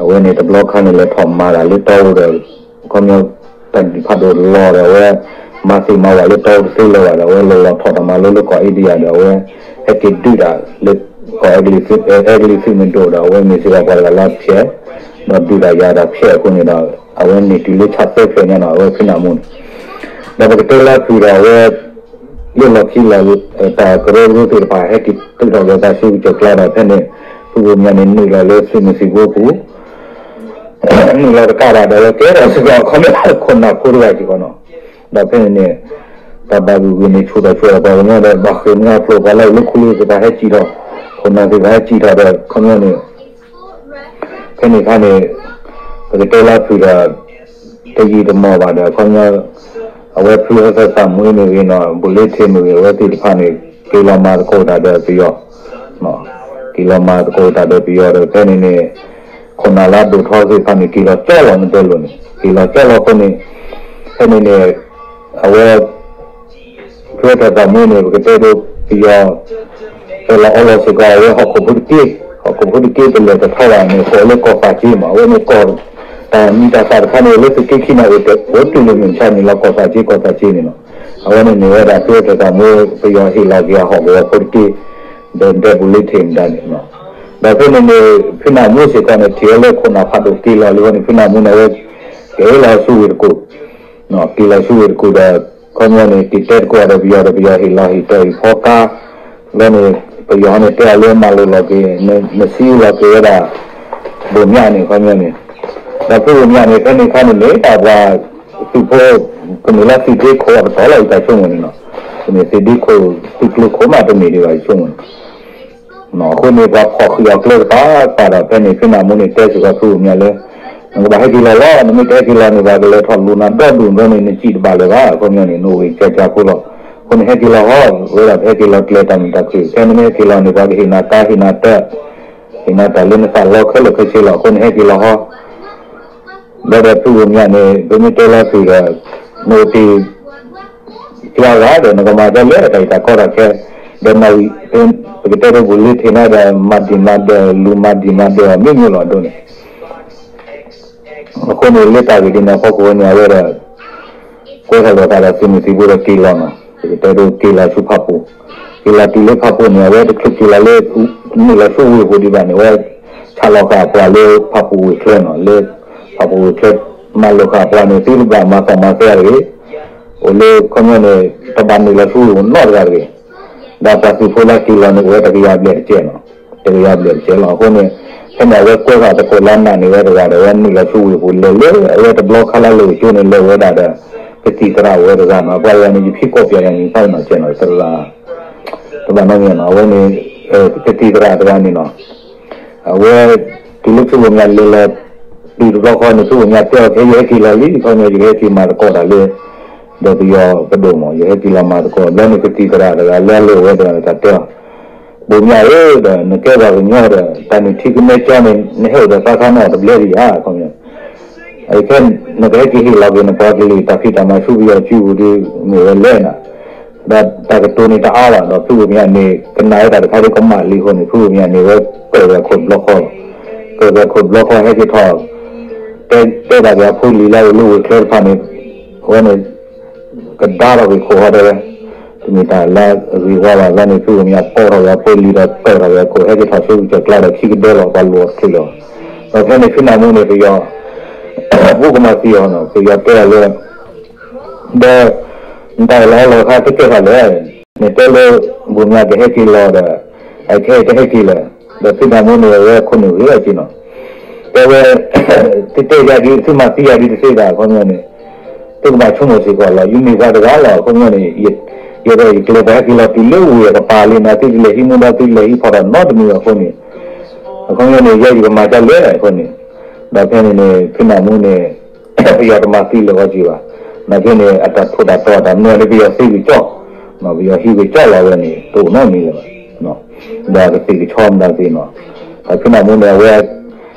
အဝဲန့ၣ်တဘျီခါန့ၣ်လဲၤထီၣ်မၤတၢ်လၢတီအူဒီး ခီပညီ တၢ်ဒုးဖးဒိၣ်လီၤဒီးအဝဲ မၤသ့ၣ်မၤဝၤလၢတီအူတသ့လၢၤဘၣ်ဒီး အဝဲလဲၤလီၤထီၣ်တၢ်မၤလိလၢကီၢ် India ဒီးအဝဲ ဟဲက့ၤဒုးတၢ်လၢ ကီၢ်အဲကလံးသုးမုၢ်ဒိၣ်ဒီး အဝဲမ့ၢ်စ့ၢ်ကီးပှၤတဂၤလၢဖျဲး ဒီးဒုးတၢ်ယၤဒီးဖျဲးအဃိန့ၣ်ဒီး အဝဲန့ၢ်တုၤလၢဆၣ်သၢဖျၢၣ်ညါနီၤ အဝဲဖုနၢ်မူန့ၣ် ဒီးပကတဲလၢသုးဒီးအဝဲ လၢလီၢ်ခံလီၤ တၢ်ကရၢကရိသ့ၣ်တဖၣ် ဟဲက့ၤသုးထီၣ်က့ၤသးဆူကစၢၢ်ကျါဒီး ဖဲန့ၣ် ဖုဘိမၠးန့ၣ် နုာ်လီၤလၢသုးမုၢ်သံၣ်ဘိပူၤ နုာ်လီၤတကးဘၣ်ဒီး အဝဲကဲထီၣ်စ့ၢ်ကီး ခီပညီ ခိၣ်နၢ်ဖိတဂၤစ့ၢ်ကီးနီၤ ဒီးဖဲန့ၣ်န့ၣ် တၢ်ဘၣ်ဂုာ်ဂုာ်န့ၣ် ဆူၣ်ထီၣ်ဆူၣ်ထီၣ်ပှၤကညီဒီး ဘၣ်ဃ့ၢ်မှံဟးဖျိး ပှၤလၢအိၣ်လၢခူလၢသ့ၣ်တဖၣ်ဟဲစံၣ်ထီၣ် ခိၣ်နၢ်သ့ၣ်တဖၣ်ဟဲစံၣ်ထီၣ်ဒီး ခီပညီန့ၣ် ဖဲန့ၣ်အခါန့ၣ် ပကတဲလၢဖုးဒီး တယံာ်တမီၢ်ဘၣ်ဒီး ခီပညီ အဝဲဖုဟဲသၢသၣ်မူမ့ၢ်ဂ့ၤနီၤ ဘူးလ့ထ့ၣ်မ့ၢ်ဂ့ၤ အဝဲသ့ၣ်တဖၣ်န့ၣ် က့ၤလီၤမၤသကိးတၢ်ဒီးပယီၤ က့ၤလီၤမၤသကိးတၢ်ဒီးပယီၤဒီး ဖဲန့ၣ်န့ၣ် ခိၣ်နၢ်လၢအဒိၣ်ထီသ့ၣ်တဖၣ်န့ၣ် က့ၤလီၤကၠီလီၤမ့ၢ်တဲလိၤန့ၣ် က့ၤလီၤကၠီလီၤအဃိန့ၣ် ဖဲန့ၣ်န့ၣ် အဝဲ ဖုဟဲသၢသၣ်မူန့ၣ် ပကတဲဒိပယီၤ ဟဲလီၤအီလီၤစ့ၢ်ကီး အဝဲဟီၣ်ခိၣ်ဖိတက့ ဟီၣ်ခိၣ်ဖိတက့တလဲၤတထီဘၣ်န့ၣ် ကိးလၢကီၢ်သးက့မး အဝဲန့ၣ်ကီၢ် တၢ်မံၤတၢ်သၣ်တခါန့ၣ် လၢသုးက့ခံန့ၣ် အိၣ်တ့ၢ်အိၣ်တုၤလၢမုၢ်မဆါန့ၣ်လီၤ ကီၢ်သးက့ ကီၢ်သးက့န့ၣ်လီၤ. အဝဲန့ၣ်မ့ၢ်ဝဲဒၣ်ဖုဟဲသၢသၣ်မူ ပယီၤဟ့ၣ်လီၤက့ၤအဟီၣ်ကဝီၤဖိတက့ ဒီးဒဲဘူးလ့ထ့ၣ်မတၤန့ၣ်လီၤ. ဒီးဖဲန့ၣ်န့ၣ် ဖံနၢ်မူစ့ၢ်ကီးန့ၣ် ထံၣ်ဝဲလၢခိၣ်နၢ်ဖးဒိၣ်က့ၤလီၤလံအဃိန့ၣ် ဖံနၢ်မူန့ၣ် အဝဲက့ၤလီၤဆူဝ့ၢ်တကူၣ်, က့ၤလီၤဆူဝ့ၢ်တကူၣ်ဒီး ခီပညီန့ၣ် က့ၤတဲသကိးဒီးပယီၤဒီး ပယီၤဟ့ၣ်လီၤဟ့ၣ်တဲာ်အံၤဖီကါ, လီၤန့ၣ် ပယီၤန့ၣ်တဲအီၤလၢ မၤလိာ်လီၤက့ၤ နစံလီၤက့ၤဝဲဒၣ် ဘိၣ်မၠးန့ၣ် ခီပညီန့ၣ်, ဒီးဖုဘိၣ်မၠးန့ၣ် ဖဲန့ၣ်အခါန့ၣ် မ့ၢ်တၢ်ပှၤသုးဖိ ကမ့ၢ်လၢသုးဒ့ခိၣ်အကတီၢ်လီၤ ယတၢ်ဆိကမိၣ်န့ၣ်နီၤ, ကမ့ၢ်သုးဒ့ခိၣ် သုးကျိၤခိၣ်မးတမ့ၢ်ဒံးဘၣ် ယဆိကမိၣ်န့ၣ် အဃိန့ၣ် ပှၤဖီၣ်ဃံးအီၤကျဲကပၤကပၤဒီး ဖဲန့ၣ် ဖံနၢ်မူန့ၣ် တဲစ့ၢ်ကီးဖုဘိၣ်မၠးလၢ နကဘၣ်ဟဲက့ၤလီၤလီၤ, နမ့ၢ်တဟဲက့ၤလီၤန့ၣ် ပှၤကလဲၤထီၣ်လိာ်နၤဒီဒူၣ်ဒီးန့ၣ် နစံၣ်တဘၣ်လၢၤဘၣ်, ခီပညီန့ၣ် နအိၣ်ဂ့ၤကၢကၢဖိလီၤ, အဃိန့ၣ် ဟဲက့ၤလီၤဟီ, ဝဲဒၣ်ပဟဲက့ၤလီၤကျဲၤတၢ်မုာ်တၢ်ခုၣ် ဖဲနမ့ၢ်ဟဲက့ၤလီၤန့ၣ် ပှၤကဟ့ၣ်နၤကါဟ့ၣ်နၤတၢ်, ဟ့ၣ်နၤတၢ်လၢနသးလီခဲလၢာ်ခဲဆ့လီၤ, အဃိန့ၣ် ဟဲက့ၤလီၤဟီ ဘျီဒီးဖုဘိၣ်မၠးန့ၣ် ပမ့ၢ်တဲလီၤသုးဒီး နအိၣ်တ့ၢ် ပှၤဂၤဒီး နကမၤဒ်လဲၣ် တၢ်အံၤတၢ်ကီတၢ်ခဲ, ဒီးနီၢ်ဝံၤ ပကတဲဒ် ဘူးလ့ထံးနၤဒီး မၤဒံးမၤဒၢး လူၤမၤဒံးမၤဒၢးအီၤ မ့ၢ်မ့ၢ်လီၤဒိန့ၣ်, အဃိန့ၣ် လၢတၢ်ဂ့ၢ်ဒ်န့ၣ်အဖီခိၣ်န့ၣ် အဝဲဒီး ကွဲထီၣ်လိာ်သးဒီးသုးမုၢ်သံၣ်ဘိဒီးက့ၤလီၤနီၤ, ပကတဲဒ်က့ၤလီၤဆူဖၣ်ပူၤ, က့ၤလီၤတုၤလၢဖၣ်ပူၤန့ၣ် အဝဲတချုးက့ၤလီၤလၢ နုာ်လီၤဆူဝ့ၢ်ပူၤဒံးဘၣ်န့ၣ် အဝဲ ဆးလီၤဃာ်အပှၤလၢဖၣ်ပူၤဝ့ၢ်ချၢနီၤ, လၢဖၣ်ပူၤဝ့ၢ်ချၢ မၤလိာ်ဃာ်အပှၤန့ၣ် သုတဘၣ်မၤသီၣ်မၤသဲတဂ့ၤ, အိၣ်လၢခီပညီန့ၣ် တဘၣ်နုာ်လီၤဆူဝ့ၢ်ပူၤနီတဂၤတဂ့ၤ, ဒီးပှၤသုးဖိလၢက့ၤလီၤန့ၣ် အိၣ်ဝဲတကယၤဘျဲၣ်တကဲနီၤ, တကယၤဘျဲၣ်တကဲလီၤ. အဃိန့ၣ် ဖဲန့ၣ် အဝဲကွဲထီၣ်သကိးလၢအနၢ်န့ၢ်ဝဲတဂၤဒီး အဝဲနုာ်လီၤဆူဝ့ၢ်ပူၤလဲၤလၢ အဝဲတဘျီခါလၢလၢၢ်ကၠိန့ၣ် လဲၤဝဲဒၣ်ဒီး ကသံၣ်သရၣ်အိၣ်ဝဲတဂၤနီၤ, ပှၤတဂၤန့ၣ် ယဖံးကိးပၠးယၤန့ၣ် ဖးနီၤကဲနီၤ သရၣ် တဘၣ်နီတမံၤနီၤ, အဝဲန့ၣ် ကသံၣ်သရၣ်တဂၤန့ၣ်နီၤ, အဝဲ တုၤလၢဖုဘိၣ်မၠးလဲၤလီၤ တုၤတဘျီဃီန့ၣ် ဖုဘိၣ်မၠးတဲအီၤ ခဲအံၤယဟဲက့ၤလီၤလံ, ခီပညီ ယကဟဲက့ၤမၤသကိးတၢ်လၢ ဒီးပယီၤပဒိၣ်မး ယဟဲက့ၤလီၤမၤသကိး, ဘျီန့ၣ် ကသံၣ်သရၣ်တဂၤလၢအလီၢ်အိၣ်ဝဲတဂၤန့ၣ် တၢ်တဲအီၤ, ဘိၣ်မၠးဧၢ, ဒီးနကဲပှၤကညီဒီး တၢ်နုၢ်ထံကမဲကၠီန့ၣ် နဟဲအိၣ်ဒီးသးခါနီတဘျီဒံးဧါ, ခီပညီ ခဲ နကဟဲက့ၤဟ့ၣ်လီၤက့ၤနပှၤကလုာ်တၢ်ဖံးတၢ်မၤဆူပယီၤစုပူၤဒီး မ့ၢ်ဝဲလဲၣ်နၤ, ဒီးတၢ်ကတိၤန့ၣ်တအါဘၣ်, ဒီးဖုဘိၣ်မၠးန့ၣ် ကနၣ်ဝဲတၢ်တခါဒ်ကမၣ်လံအဃိန့ၣ် ဖုဘိၣ်မၠးန့ၣ် ဝဲကၢၣ်ဝဲခိၣ်တဘျီဃီ, ကၢၣ်ဝဲခိၣ်တဘျီဃီ ဟဲက့ၤထီၣ် တဲ တဲဒၣ်က့ၤအဖိလံၤလၢအအိၣ်လၢဝ့ၢ်ချၢတဖၣ်န့ၣ်, အဝဲန့ၣ် ကဒါထီၣ်က့ၤခိၣ်ဃီတဲဝဲ, တမ့ၢ်တၢ်လၢအဂ့ၤဝါဘၣ်, ဘျီန့ၣ် ဖုဘိၣ်မၠးကိးထီၣ်က့ၤအဖိလံၤဒီး ကၢၣ်ထီၣ်က့ၤအခိၣ် ဟဲက့ၤထီၣ်ဆူကစၢၢ်ကျါဒီး ခံကဒဲလီၤ ပှၤလိၤအီၤတချုးလၢၤဘၣ်, ဒီးဖဲန့ၣ် ဖံနၢ်မူန့ၣ် ပယီၤ ဘူကမၤသံအီၤနီၤ, ပယီၤတဲအီၤလၢ ဒီး နတၢ်ဟ့ၣ်လီၤဟ့ၣ်လီၤခါတကဲထီၣ်လဲၣ်, နတဲလၢ ဘိၣ်မၠးကဟဲက့ၤလီၤဒီး အခဲအံၤတဟဲက့ၤလဲၣ်, ဒီးဖံနၢ်မူန့ၣ် အဝဲခိၣ်နူာ်ဂ့ၤအီၤက့ၤနီၤ, တဲဝဲ သုတဲယၤဒ် သုမၤသံယၤဒ်တသ့ဘၣ် အခီပညီန့ၣ် သုကဘၣ်ဆိကမိၣ်စ့ၢ်ကီးလီၤ, ယမ့ၢ်ပှၤတဂၤလီၤ အခီပညီန့ၣ် ယဲဒီးယကျဲၤပှၤဟဲက့ၤလီၤတုၤလၢဝ့ၢ်အကပၤလံနီၤ, သုတလဲၤဟံးမူဒါ သုတလဲၤဟံးဖီၣ်တၢ်နီတမံၤအဃိန့ၣ်, အခီပညီန့ၣ် ယဲယကမၤဒ်လဲၣ်အဃိန့ၣ်, ဒီးဖဲန့ၣ်န့ၣ် ဖံနၢ်မူန့ၣ် ပယီၤတမၤသံလၢၤအီၤက့ၤဘၣ်, နာ်က့န့ၣ် အတၢ်ထိၣ်တၢ်တီၤတၢ်မနုၤန့ၣ် ပယီၤသ့ဂုာ်ကၠီၣ်, ပယီၤဟံးဂုာ်ကၠီၣ်လီၤဝဲန့ၣ် တအိၣ်နီတမံၤလၢၤဘၣ်, ဒီးကသ့ၣ်ကဆီမနုၤသ့ၣ်နီၤ, ဒီးဖံနၢ်မူန့ၣ် အဝဲ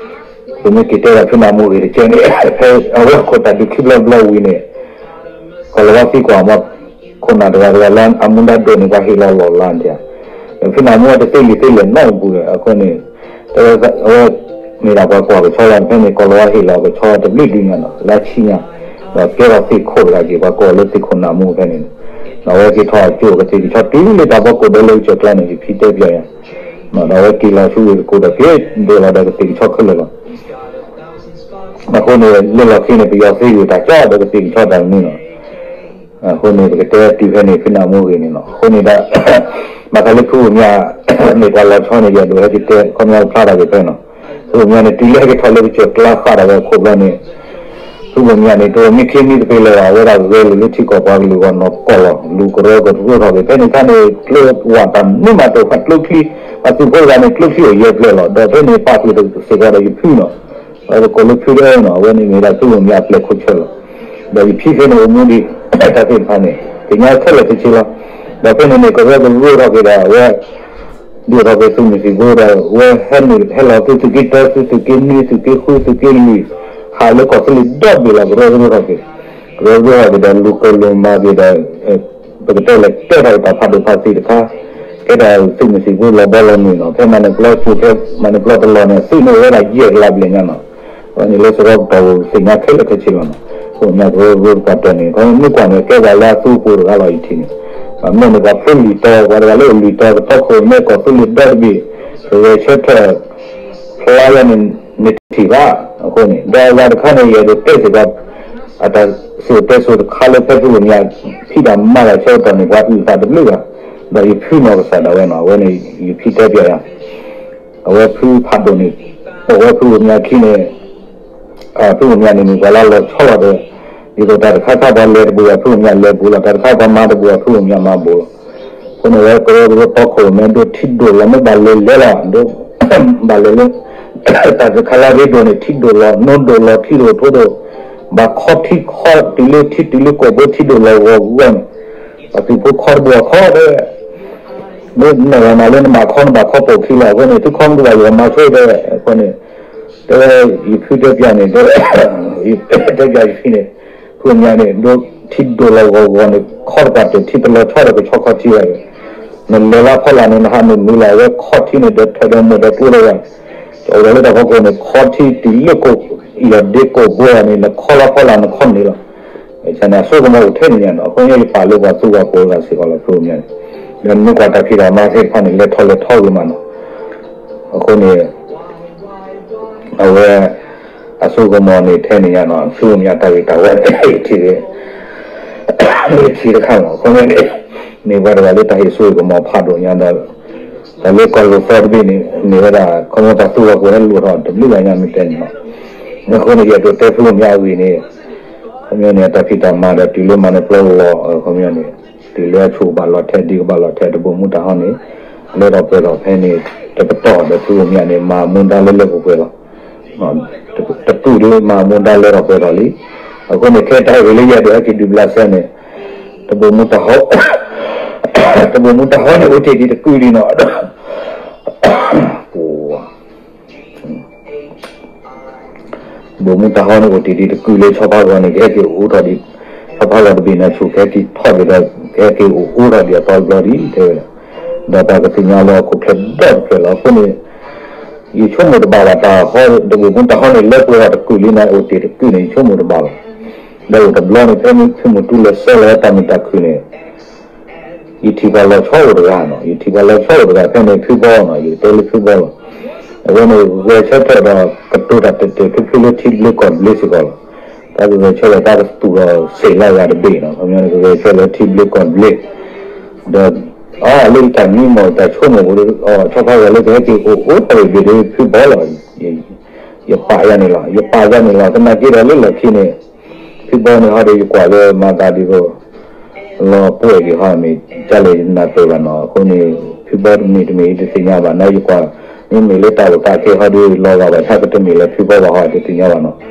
ပမ့ၢ်က့ၤတဲဒီးဖံနၢ်မူဂ့ၤတကဲန့ၣ် ဖဲအဝဲခိၣ်တၢ်ဒုးခံဘျီတဘျီဝံၤန့ၣ် ကီၢ်လီၤဝါသံကွၢ်မး ခိၣ်နၢ်တဂၤတဂၤလၢအမူဒါဒိၣ်န့ၣ် ပှၤဟ့ၣ်လီၤလီၢ်လၤန့ၣ်, ဒီးဖံနၢ်မူအတသ့လံာ်သ့လဲၢ်နီတပူၤဒီး အဃိန့ၣ် တဲဝဲအဝဲ မ့ၢ်ဒၣ်ပှၤကွၢ်ကဆီလီၤ, ဖဲန့ၣ် ကီၢ်လီၤဝါဟ့ၣ်လီၤကဆီတဘျုးဒုညါနီၤ လၢဆံညါ, ဒီးကဲထီၣ်သ့ၣ်ခိၣ်တဂၤက့ၤ ပှၤကိးလၢသ့ၣ်ခိၣ်နၢ်မူဖဲန့ၣ်န့ၣ်, ဒီးအဝဲက့ၤထီၣ်ကၠိကသ့ၣ်ကဆီတုၤလၢတၢ်ဘီကိၣ်ဒဲလၢကစၢၢ်ကျါန့ၣ် ယဖံတဲပၠးယၤ, ဒီးအဝဲက့ၤလီၤဆူဝ့ၢ်တကူၣ်ဒီး က့ၤဒိးလီၤဒီးကသ့ၣ်ကဆီခဲလၢာ်လီၤ. အဃိန့ၣ် လၢလီၢ်ခံန့ၣ် ပယီၤသ့ဂ့ၤတၢ်ကၠီဒီးကသ့ၣ်ကဆီတၢ်မနုၤလီၤ. အဃိန့ၣ် ပကတဲတုၤဖဲန့ၣ် ဖံနၢ်မူဂ့ၤန့ၣ်လီၤ. အဃိန့ၣ်ဒီး ဘၣ်ဃးလၢဖုဘိၣ်မၠး မ့ၢ်ပှၤလီၤဆီန့ၣ် ယအဲၣ်ဒိးဟဲက့ၤတဲ ခီပညီကဖျါတၢ်က့ၤဖဲန့ၣ်လီၤ. ဖုဘိၣ်မၠးန့ၣ် တုၤလၢဟဲက့ၤထီၣ်လၢကစၢၢ်ကျါဃာ်ဒီးဝဲအခိၣ်ဘျီန့ၣ် ဖုဘိၣ်မၠးန့ၣ် တအိၣ်မံခ့မံသပ့ၤလၢၤဘၣ်, အဝဲဒၣ်ဂဲၤလိာ်လၢထံကီၢ်ပှၤကလုာ်ဂီၢ်နီၢ်ကီၢ်လီၤ. လူၤကရၢကရိထီၣ်က့ၤ ဖဲန့ၣ်အခါန့ၣ် ကျိဝးတၢ်မနုၤမးတအိၣ်ဘၣ် ကျိချံ, ပှၤသုးဖိတဂၤန့ၣ် ကျိချံအိၣ်ယဲၢ်ဖျၢၣ်လီၤ. ဒီးဖဲန့ၣ်ပာ်ဃုာ်စ့ၢ်ကီးဒီးယဖုလီၤ. ပကိးလၢဖုဒၢလီၤ. အဝဲန့ၣ်မ့ၢ်ဒၣ်ဖုဘိၣ်မၠးအပျဲၢ်ခိၣ်ဆၢလီၤ. ဒီးယဖံဖဲန့ၣ်အိၣ်မူဒံး တၢ်သ့ၣ်တဖၣ်န့ၣ် သ့ၣ်ညါခဲလၢာ်ခဲဆ့လီၤ. ဒီးဖဲန့ၣ်န့ၣ် ကရၢကရိထီၣ်က့ၤဒီး အဝဲ ဒုးအိၣ်ထီၣ်က့ၤသုးမုၢ်သံၣ်ဘိဒီး အဝဲဟဲနုာ်ဟဲလီၤသုး သုးက့တၢ သုးက့နွံ သုးက့ဃု သုးက့လွံၢ် ဟးလၢကီၢ်သူလ့ၤဒီဘ့ၣ်လီၤ. ကရၢကရိထီၣ်က့ၤ ကရၢကရိထီၣ်က့ၤဒီး လူၤကၢၤလူၤမၤက့ၤဒီး ပကတဲလဲၣ် ကဲထီၣ်တၢ်ဖးဒိၣ်ဖးသ့ၣ်တခါ, ကဲထီၣ်သုးမုၢ်သံၣ်ဘိလီၤဘီလီၤမုၢ်နီၤ, ဖဲမၤနၢၤပျီကၠိ ဖဲမၤနၢၤပျီတလီၢ်န့ၣ် သုးန့ၣ်အိၣ်ဝဲဒၣ်ယဲၢ်ကလးဘျဲၣ်ညါနီၤ, အဝဲန့ၣ်လၢစရီကတီၢ်ပူၤသ့ၣ်ညါခဲလၢာ်ခဲဆ့လီၤနီၤ, အဃိမ့ၢ်ကရၢကရိတကးတၢၢ်န့ၣ် ခီမ့ၢ်ကွၢ်န့ၣ် ကဲပှၤလၢအသူအပူၤတဂၤလီၤအံၤထံးန့ၣ်, မ့ၢ်န့ၣ်ပှၤဖျိလံာ်တီ ပှၤတဂၤလၢအိၣ်လံာ်တီ ကတီခိၣ်မဲကီၢ်သူလ့ၤဒီတဘ့ၣ်, ကဂဲၤဆၢထၢၣ် ဖျါယၤန့ၣ် နတထံၣ်ဘၣ်. အဃိန့ၣ် ဒီးအဂၤတခါန့ၣ် ယအဲၣ်ဒိးတဲစ့ၢ်ကီး အတၢ်စံၣ်စိၤတဲစိၤတခါလၢ ဖဲဖုဂီၢ်မၠး ဖံးတၢ်မၤတၢ်ဆၢကတီၢ်န့ၣ် ပှၤအုၣ်သးတဘျုးဘၣ်. ဒီးယဖုနီၢ်ကစၢ်ဒၣ်ဝဲနီၤ အဝဲန့ၣ် ယဖံးတဲပျးယၤ အဝဲဖုဖးဒိၣ်န့ၣ် အဝဲဖုဂီၢ်မၠးခံန့ၣ် ဖုဂီၢ်မၠးန့ၣ် မ့ၢ်ပှၤလၢလီၤဆီလီၤဒီး ဒ်သိးတၢ်တခါခါပှၤလဲၤတဘူးဘၣ် ဖုဂီၢ်မၠးလဲၤဘူးလီၤ, တၢ်တခါပှၤမၤတဘူးဘၣ် ဖုဂီၢ်မၠးမၤဘူးလီၤ. အဃိန့ၣ် အဝဲကရၢကရိတီခိၣ် မ့ၢ်ဒိးထံဒိၣ်လီၤ မ့ၢ်ဘၣ်လဲၤလဲၤလီၤ ဒိး ဘၣ်လဲၤလၢ တၢ်တခါလၢရ့ဒိၣ်န့ၣ် ထံဒိၣ်လီၤ နိဒိၣ်လီၤ ထံဒိၣ်ထိဒိၣ် ဘၣ်ခီထံခီတုၤလၢထံတုၤလၢကိာ်ဘိ ထံဒိၣ်လီၤဂီၤဂီၤန့ၣ် ပှၤသုးဖိခီတဘူးခီဒီး မ့ၢ်နၢ်ရၤနၤလၢနဘၣ်ခီနဘၣ်ခီပိာ်ခံလီၤ. အဃိန့ၣ် သုခီမ့ၢ်တဘၣ် ယကမၤဆိဒီး အဃိန့ၣ် တဲဝဲ ယဖုတဲပျးန့ၣ် တဲဝဲ ယဖုတဲပျးယဖံန့ၣ် ဖုဂီၢ်မၠးန့ၣ် ဒိးထံဒိၣ်လီၤဂီၤဂီၤန့ၣ် ခီတပာ်တၢၢ်ထံတလီၤဆီဒီးကဆီခီထံဝဲ နလဲၤလၢဖီလာ်န့ၣ် နဟးမုာ်မုာ်လီၤ အဝဲခီထံန့ၣ် ဒီးထၢၣ်ဒီးမိၢ်ဒီးကျိဒီးဝဲ အိၣ်ဒီးလၢတၢ်ဖီခိၣ်န့ၣ် ခီထံတုၤလၢကိာ် ယီၢ်ဒ့ကိာ်ဘိန့ၣ် နခီလၢဖီလာ်နခီန့ၣ်လီၤ. အဆိကမိၣ်အိၣ်ထဲန့ၣ်ညါနီၤ အဃိန့ၣ် ယပာ်လၢပှၤသူပှၤကိးတဂၤစ့ၢ်ကီးလီၤ ဖုဂီၢ်မၠးန့ၣ် ဒီးမ့ၢ်ကွၢ်တၢ်ဖံးတၢ်မၤသ့ၣ်တဖၣ်န့ၣ် လဲၤထီၣ်လဲၤထီဂ့ၤမးနီၤ အဃိန့ၣ် အဝဲ အဆိကမိၣ်န့ၣ်ထဲန့ၣ်ညါနီၤ ဖုဂီၢ်မၠးတၢ်ဂ့ၢ်တၢ်ဝီ ယထံၣ် ယထံၣ်တခါမး အဃိန့ၣ် မ့ၢ်ပှၤတဂၤလၢတၢ်ဟ့ၣ်စိဟ့ၣ်ကမီၤဖးဒိၣ်ညါဒီး တၢ်လၢကီၢ်လိာ်သီတဘ့ၣ်န့ၣ် မ့ၢ်ဝဲဒၣ် ခီဖျိပှၤသူပှၤကိးဟဲလိၣ်ထီၣ်တဘျုးဂၤညါမ့ၢ်တဲန့ၣ်လီၤ. အဃိန့ၣ် ယအဲၣ်ဒိးတဲဖုဂီၢ်မၠးအဂ့ၢ်န့ၣ် ခီဖျိန့ၣ် တၢ်ဖံးတၢ်မၤဒီးတုၤလၢမၤနၢၤပျီလီၤ ခီဖျိန့ၣ် တုၤလၢအဆိကဘၣ်လီၤထဲ ဒံကဘၣ်လီၤထဲ တဘိၣ်မူတၢ်ဟီန့ၣ် လၢထီၣ်ပှဲၤထီၣ်ဖဲန့ၣ် တပတီၢ်ဒီးဖုဂီၢ်မၠးန့ၣ် မၤမူဒါလၢလၢပှဲၤပှဲၤလီၤ. တကုာ်ဒ်မၤမူဒါလၢထီၣ်ပှဲၤထီၣ်လံ. အဃိန့ၣ် ခဲတၢ်ဂ့ၢ်လၢယအဲၣ်ဒိးဟဲက့ၤဒုးဘျးစဲန့ၣ် တဘိၣ်မူတၢ်ဟီ တဘိၣ်မူတၢ်ဟီန့ၣ် အိၣ်တ့ၢ်ဒံးတကုာ်လံနီၤ ဘိၣ်မူတၢ်ဟီန့ၣ် အိၣ်တ့ၢ်ဒံးတကုာ်လၢဆီဖါဂီၤန့ၣ် ကဟဲက့ၤအိၣ်ထီၣ်ဒံး ဆီဖါဂီၤတဘ့ၣ်န့ၣ် ဆိကဟဲက့ၤထီၣ်ဒံးဒီး ကဟဲက့ၤအိၣ်အိၣ်ထီၣ်ဒံးအသီတဘျီဒံး တဲဝဲဒၣ် ဒီးပှၤကသ့ၣ်ညါလၢဟီၣ်ခိၣ်ချၢဒီတဖျၢၣ်လီၤ. အဃိန့ၣ် ယဆိကမိၣ်တဘၣ်ဘၣ် တၢ်ဟီ တဘိၣ်မူတၢ်ဟီန့ၣ် လၢပှဲၤထီၣ်တကုာ်လံန့ၣ် အိၣ်တ့ၢ်တကုာ်န့ၣ် ယဆိကမိၣ်တဘၣ်ဘၣ်. ဒီးအိၣ်တဘျီန့ၣ် ဖဲမုၢ်ထူလၢာ်ဆၢလီၤတၢ်မုာ်တၢ်ခုၣ်န့ၣ် ယထံၣ်ပှၤလီၤဆီအိၣ်တဂၤနီၤ ယထံၣ်ပှၤလီၤဆီအိၣ်တဂၤ ဖဲန့ၣ်ဖုဘီနီၤ ယကတဲလၢဖုဘီလီၤ. အဝဲန့ၣ်ဂဲၤဆၢထၢၣ်ဒီး ကတိၤတၢ်တဲာ်တဲာ်ဖျုးဖျုးလၢထံဘျ့ကီၢ်ဘျ့စ့ၢ်ကီးလီၤ. တၢ်ကဂဲၤဆၢထၢၣ်တၢ်ကသူၣ်ဒီးစ့ၣ်လၢအဂၤတဘ့ၣ်နီၤ ခီပညီန့ၣ် ကဂဲၤဆၢထၢၣ်လၢထံဘျ့ကီၢ်ဘျ့ ဒီး အလၢယတၢ်မံမီၢ်တၢ်ဆိကမိၣ်ပူၤ ဆီဖါဂီၤလၢကဟဲက့ၤအိၣ်အိၣ်ထီၣ်ဘ့ၣ်ဘ့ၣ်ဒီးဖုဘီလီၤ. ယပာ်ယၤန့ၣ်လီၤ ယပာ်ယၤန့ၣ်လီၤ သနာ်က့ဒီးလၢလီၢ်ခံန့ၣ် ဖုဘီန့ၣ်ဟီဒီးယကွၢ်လၢမၤသးဒ်သိး လီၤပှဲၤဒံးဟီမ့ၢ် ကလဲၣ်ယနၢ်ပၢၢ်ဘၣ်နီၤ အဃိန့ၣ် ဖုဘီတမ့ၢ်တမ့ၢ်ယတသ့ၣ်ညါဘၣ် နာ်ယကွၢ် မ့မ့ၢ်လၢတၢ်အိၣ်သးခဲဟီဒီးလီၤဂာ်ဘၣ်ဆၣ် ကတမ့ၢ်လၢဖုဘီဘၣ်ဟီ ယတသ့ၣ်ညါဘၣ်နီၤ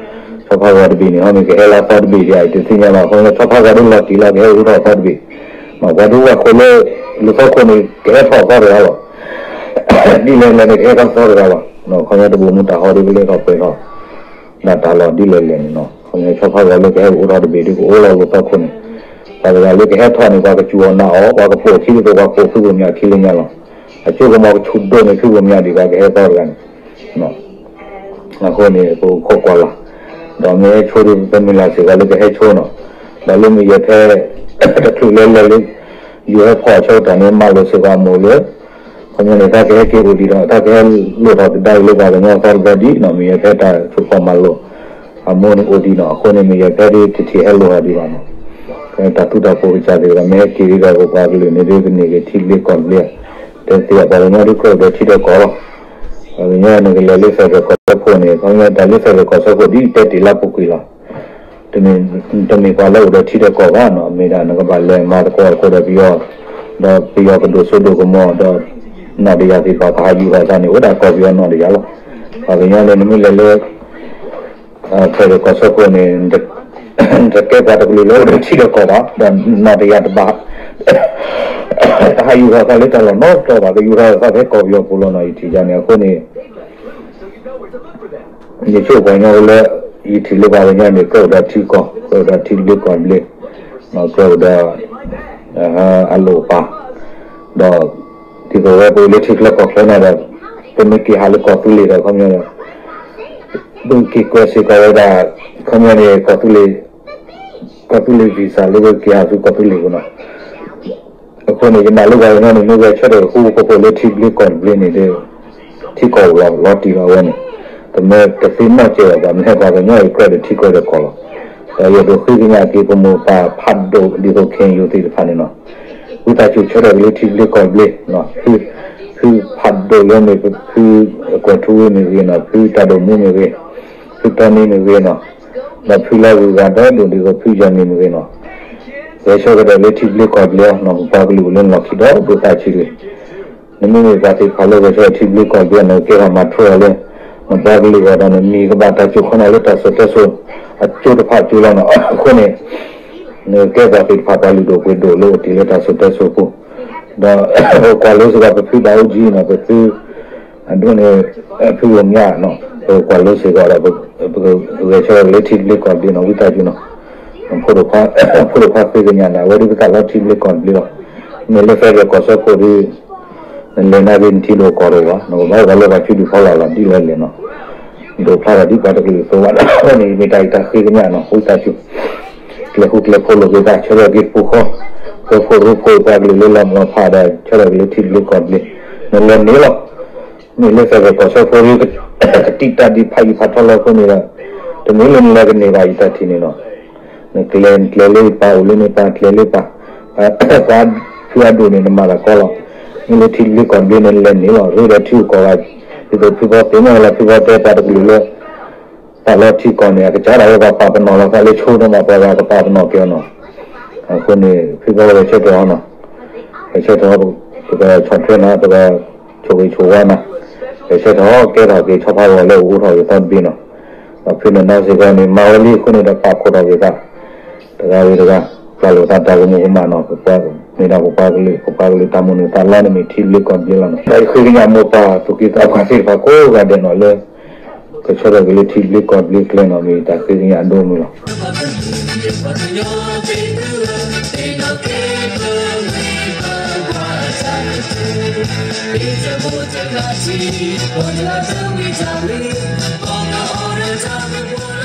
ဆီဖါဂီၤတဘ့ၣ်န့ၣ် ဟီမ့ၢ်ကဟဲလၢသီတဘ့ၣ်ဒံး ယတသ့ၣ်ညါဘၣ် ခီပညီဆီဖါဂီၤဒီးလီၤတံၢ်လီၤကဟဲအိၣ်ထီၣ်သီတဘ့ၣ် ပှၤဒိဝဲၢ်ဃိလၢ လူၤသီခိၣ်န့ၣ် ကဟဲထီၣ်သီတဂၤလီၤ ဒ်လဲၣ်လဲၣ်န့ၣ် ကဟဲထီၣ်သီတဂၤလီၤ ခီပညီတဘိၣ်မူတၢ်ဟီဒီးကလဲၤထီၣ်ပှဲၤထီၣ် ဒၣ်တၢ်လီၢ်ဒ်လဲၣ်လဲၣ်န့ၣ်နီၤ ခီပညီဆီဖါဂီၤလၢကဟဲအိၣ်ထီၣ်တဘ့ၣ်ဒီးကအိၣ်လီၤလူၤသီခိၣ်န့ၣ် ပှၤတဂၤလၢကဟဲထီၣ်န့ၣ် ပှၤကစူၢ်အီၤနာ်အီၤ ပှၤကပိာ်ခံဒ်သိးပှၤပိာ်ဖုဂီၢ်မၠးခံလၢညါလီၤ အဆိကမိၣ်ကဆူၣ်ဒိၣ်န့ၢ်ဖုဂီၢ်မၠးဒံး ပှၤကဟဲသီတဂၤန့ၣ် အဃိန့ၣ် ပခိးကွၢ်လီၤ ဒီးမ့ၢ်ဟဲဆိဒီး ပမုၢ်လၢ်စ့ၢ်ကီးလၢကဟဲဆိနီၤ ဒီးလၢမုၢ်ယဲၢ်ဖဲ တချုးလဲၤလဲၤလၢ ယူၤဟဲဖီၣ်အဆၢကတီၢ်န့ၣ် မၤလိာ်စ့ၢ်ကီးအမိၢ်လၢ ခီပညီန့ၣ် တၢ်ကဟဲက့ၤအိၣ်ဒံးဒီး တၢ်ကဟဲလိၣ်ထီၣ်ကဒါက့ၤလၢပှၤကညီသီတဘျီဒံးနီၤ မုၢ်ယဲၢ်ဖဲတၢ်ဆိးဖီၣ်မၤလိာ် အမိၢ်န့ၣ်အိၣ်ဒံးနီၤ အဃိန့ၣ် မုၢ်ယဲၢ်ဖဲဒ်တထံၣ်ဟဲလိၣ်ထီၣ်ဒံးဘၣ်နီၤ တၢ်သူတၢ်ပိၤကစၢ်သ့ၣ်တဖၣ် မ့ၢ်ဟဲက့ၤဒံးဒီးပပှၤကလုာ်န့ၣ်ဒ်ကန့ၢ်က့ၤထံဘျ့ကီၢ်ဘျ့ တဲသ့ၣ်ပှၤကညီဒ်ကြၢးဒီးထံဒီးကီၢ်လီၤ ပှၤကညီန့ၣ်ကလဲၤလၢ federal ကီၢ်စၢဖှိၣ်န့ၣ် ခီပညီတၢ်လၢ federal ကီၢ်စၢဖှိၣ်ဒ်တဲတ့ၢ်လၢပူၤကွံာ်လီၤ တမ့ၢ်ပှၤလၢအိၣ်ဒီးထံဒီးကီၢ်ဘၣ်နီၤ မ့ၢ်ဒၣ်နကဘၣ်လဲၤမၤသကိးသကိးဒီးပယီၤ ဒီးပယီၤကဒိၣ်စိဒိၣ်ကမီၤဒီး နီၢ်တယၢ်သ့ၣ်တဖၣ်ကဟးယူၤထီၣ်သးန့ၣ် အိၣ်ဒၣ်ကီၢ်ပယီၤနီၢ်တယၢ်လီၤ ပှၤကညီန့ၣ် နမ့ၢ်လဲၤလၢ federal ကီၢ်စၢဖှိၣ်န့ၣ် တကဲပှၤတကလုာ်လၢအိၣ်ဒီးထံဒီးကီၢ်ဘၣ် ဒီးနီၢ်တယၢ်တဘၣ် တဟးယူၤထီၣ်သးလၢတၢ်လီၢ်နီတဘျီဘၣ် ကယူၤထီၣ်သးဖဲကီၢ်ပယီၤပူၤလီၤနီၤ ယထံၣ်ယါန့ၣ် အဃိန့ၣ် ယဆိပှၤကညီလၢ ယထံၣ်လၢပှၤကညီန့ၣ် ကြၢးအိၣ်ဒီးထံကီၢ် ကြၢးအိၣ်ဒီးထံဘျ့ကီၢ်ဘျ့ ကြၢးအိၣ်ဒီး အလိၣ်အပာ် ဒီး ဒ်သိးဝဲပအိၣ်လၢထံချၢကီၢ်ချၢန့ၣ်ဒီး ပမ့ၢ်က့ၤဟးလၢကီၢ်သူလ့ၤဒီး ခီပညီ ပက့ၤကွဲးစ့ၢ်ကီးဝဲဒၣ် ခီပညီန့ၣ် ကီၢ်သူလ့ၤ ကီၢ်သူလ့ၤ visa လၢပက့ၤဟးဆူကီၢ်သူလ့ၤပူၤနီၤ အဃိန့ၣ် ယနာ်လၢပှၤကညီန့ၣ် မ့ၢ်ဂဲၤဆၢထၢၣ်ဃူဃူဖိးဖိးလၢထံဘျ့ကီၢ်ဘျ့န့ၣ်ဒီး ထံကီၢ်အိၣ်လီၤ လီၤတံၢ်လီၤအဝဲန့ၣ်, ပမ့ၢ်တသ့နီၢ်ကဲးဘၣ် ပှၤမ့ၢ်ဟဲပှၤကညီအံၤ ကြၢးဒီးထံကြၢးဒီးကီၢ်လီၤ. ဒီးယအဲၣ်ဒိးဃ့ကညးက့ၤပမိၢ်ပၢ်ဖးဒိၣ်ဒ်သိး ခ့ၣ်အဲၣ်ယူၣ် သ့ၣ်တဖၣ်န့ၣ်နီၤ, ဝံသးစူၤဆၢထၢၣ်က့ၤလၢထံဘျ့ကီၢ်ဘျ့နီၤ, ဖု ဖုဖးဒိၣ်လၢမ့ၢ်ဖုကွဲၤထူဝ့မ့ၢ်ဂ့ၤနီၤ, ဖုတၢ်ဒိၣ်မူမ့ၢ်ဂ့ၤ, ဖုတီနံမ့ၢ်ဂ့ၤနီၤ, ဒီးဖုလီၤဂုၤဂၤဒီဒိၣ်ဒ်သိး ဖုယီၢ်နံၣ်မ့ၢ်ဂ့ၤနီၤ, ဂဲၤဆၢထၢၣ်ကဒီးလၢထံဘျ့ကီၢ်ဘျ့အီၤနီၤ, ပပှၤကလုာ်အိၣ်လၢနလီၢ်ခံဒီးဒိၣ်သးဆံးတဂ့ၤ နမ့မ့ၢ်ပှၤသ့ၣ်တဖၣ်လၢဂဲၤဆၢထၢၣ်ထံဘျ့ကီၢ်ဘျ့ နကဲထီၣ်မၤထူအီၤလၢ နပှၤကလုာ်အဂီၢ်ဒီး နမံၤကဘၣ်တၢ်စိာ်ခီနီၤလၢတၢ်စိာ်တဲစိာ်အကၠိတဖၣ်အကၠိလီၤနီၤ. အဃိန့ၣ် နကဲပှၤသ့ၣ်တဖၣ် ပှၤလုၢ်ဒိၣ်ပှ့ၤဒိၣ်လၢအိၣ်တ့ၢ်လၢတၢ်စိာ်တဲစိာ်ပူၤ, ဒီးပကွၢ်လိစ့ၢ်ကီး ပဖုဘၣ်အူကၠံနီၤ, ပဖု အဒိန့ၣ် ဖုဂီၢ်မၠးနီၤ, ပကွၢ်လိစ့ၢ်ကီးဒီး ပကဂဲၤဆၢထၢၣ်က့ၤလၢထံဘျ့ကီၢ်ဘျ့နီၤ, ဝံသးစူၤနီၤ. ဖိဒိၣ်ခွါဃ့ကညးနၤ အဝဲဒၣ်ပသးလီၤထံဘျ့ကီၢ်ဘျ့လီၤ. မ့ၢ်လၢ federal ကီၢ်စၢဖှိၣ်ဒီး နလဲၤနၤက့ၤ နထံဒိၣ်ကီၢ်ဒိၣ်ဘၣ်, နကဘၣ်အိၣ်ဘၣ်လၢပှၤစုဒုၣ်ဖီလာ်လီၤ ဒ်လဲၣ်လဲၣ်နီၤ. ဒိးဖျါထီၣ်ဒ်ပှၤတကလုာ်အသိးဘၣ်န့ၣ် မ့ၢ်တၢ်အံၤတၢ်ဃ့ကညးနီၤ, ဝံသးစူၤ ကျဲၤဃူကျဲၤဖိးလိာ်က့ၤသး ဆၢထၢၣ်က့ၤတပူၤဃီ, ဃၢဖိရိဖိပှၤကလုာ်လၢလီၤမုၢ်လီၤဖးဒီး ဆၢထၢၣ်က့ၤလၢထံဘျ့ကီၢ်ဘျ့, နလဲၤန့ၣ်လီၤ. မ့ၢ်လၢ federal ကီၢ်စၢဖှိၣ်ဒီး ကတံာ်တၢ်ဒံးဖးယံာ်ဖးထီလီၤအဃိန့ၣ်ဒီး တမ့ၢ်လၢနလဲၤကန့ၢ်ဘၣ် ယတၢ်ထံၣ်န့ၣ်နီၤ. နကျဲၤ နကျဲၤလၢယပၢ်အိၣ်လၢန့ၣ် ပၢ်ကျဲၤလၢပၢ်, ပှၤဖုအဒိၣ်န့ၣ် နမၤတၢ်ကီလီၤ. မ့ၢ်လၢထံဘျ့ကီၢ်ဘျ့န့ၣ် နလဲၤန့ၣ်လီၤ. ရ့ဒီးထံဂုၤကီၢ်ဂၤ, ဒ်သိးဖုဘီသ့ၣ်ညါလီၤ ဖုဘီတဲပှၤတကလုာ်လၢ တၢ်လီၤထံကီၢ်န့ၣ် အကစၢ်ဒၣ်ဝဲပှၤပာ်ပနီၣ်လီၤသးလၢဆိနီၤ မ့ၢ်ပှၤဂၤကပာ်ပနီၣ်က့ၤအီၤနီၤ. အဃိန့ၣ် ဖုဘီဂဲၤဆၢထၢၣ်အီၤနီၤ, ဂဲၤဆၢထၢၣ်အီၤ ပကဆီၣ်ထွဲနၤ ပကဆိၣ်ဂ့ၤဆိၣ်ဝါနၤ, ဂဲၤဆၢထၢၣ်အီၤ ကဲထီၣ်က့ၤဆီဖါဂီၤလၢအအိၣ်ထီၣ်ဂ့ၤသီတဘ့ၣ်နီၤ. ဒီးဖုန့ၣ်နီၤစ့ၢ်ကီးန့ၣ် မၤဝဲလံအဃိန့ၣ်ဒီး ပာ်ဖှိၣ်ထီၣ်က့ၤသး တဂၤဝံၤတဂၤ, ပျၢ်လိာ်သးတၢ်ဂီၤမူကမၣ်နီၤ, ပပှၤမ့ၢ်ဒၣ်ပပှၤကလုာ်, ပပှၤကလုာ်တၢ်မိၣ်န့ၢ်သးလီန့ၣ်မ့ၢ်ထံဘျ့ကီၢ်ဘျ့လီၤနီၤ. ဒီးယဃ့ကညးမိၢ်ပၢ်သူၣ်က့သးပှၢ်သ့ၣ်တဖၣ်ကိးဂၤဒဲးနီၤလၢ ကဆၢထၢၣ်က့ၤလၢထံဘျ့ကီၢ်ဘျ့ကျဲနီၤ မ့ၢ်တၢ်ဃ့ကညးအဒိၣ်မုၢ်လီၤ.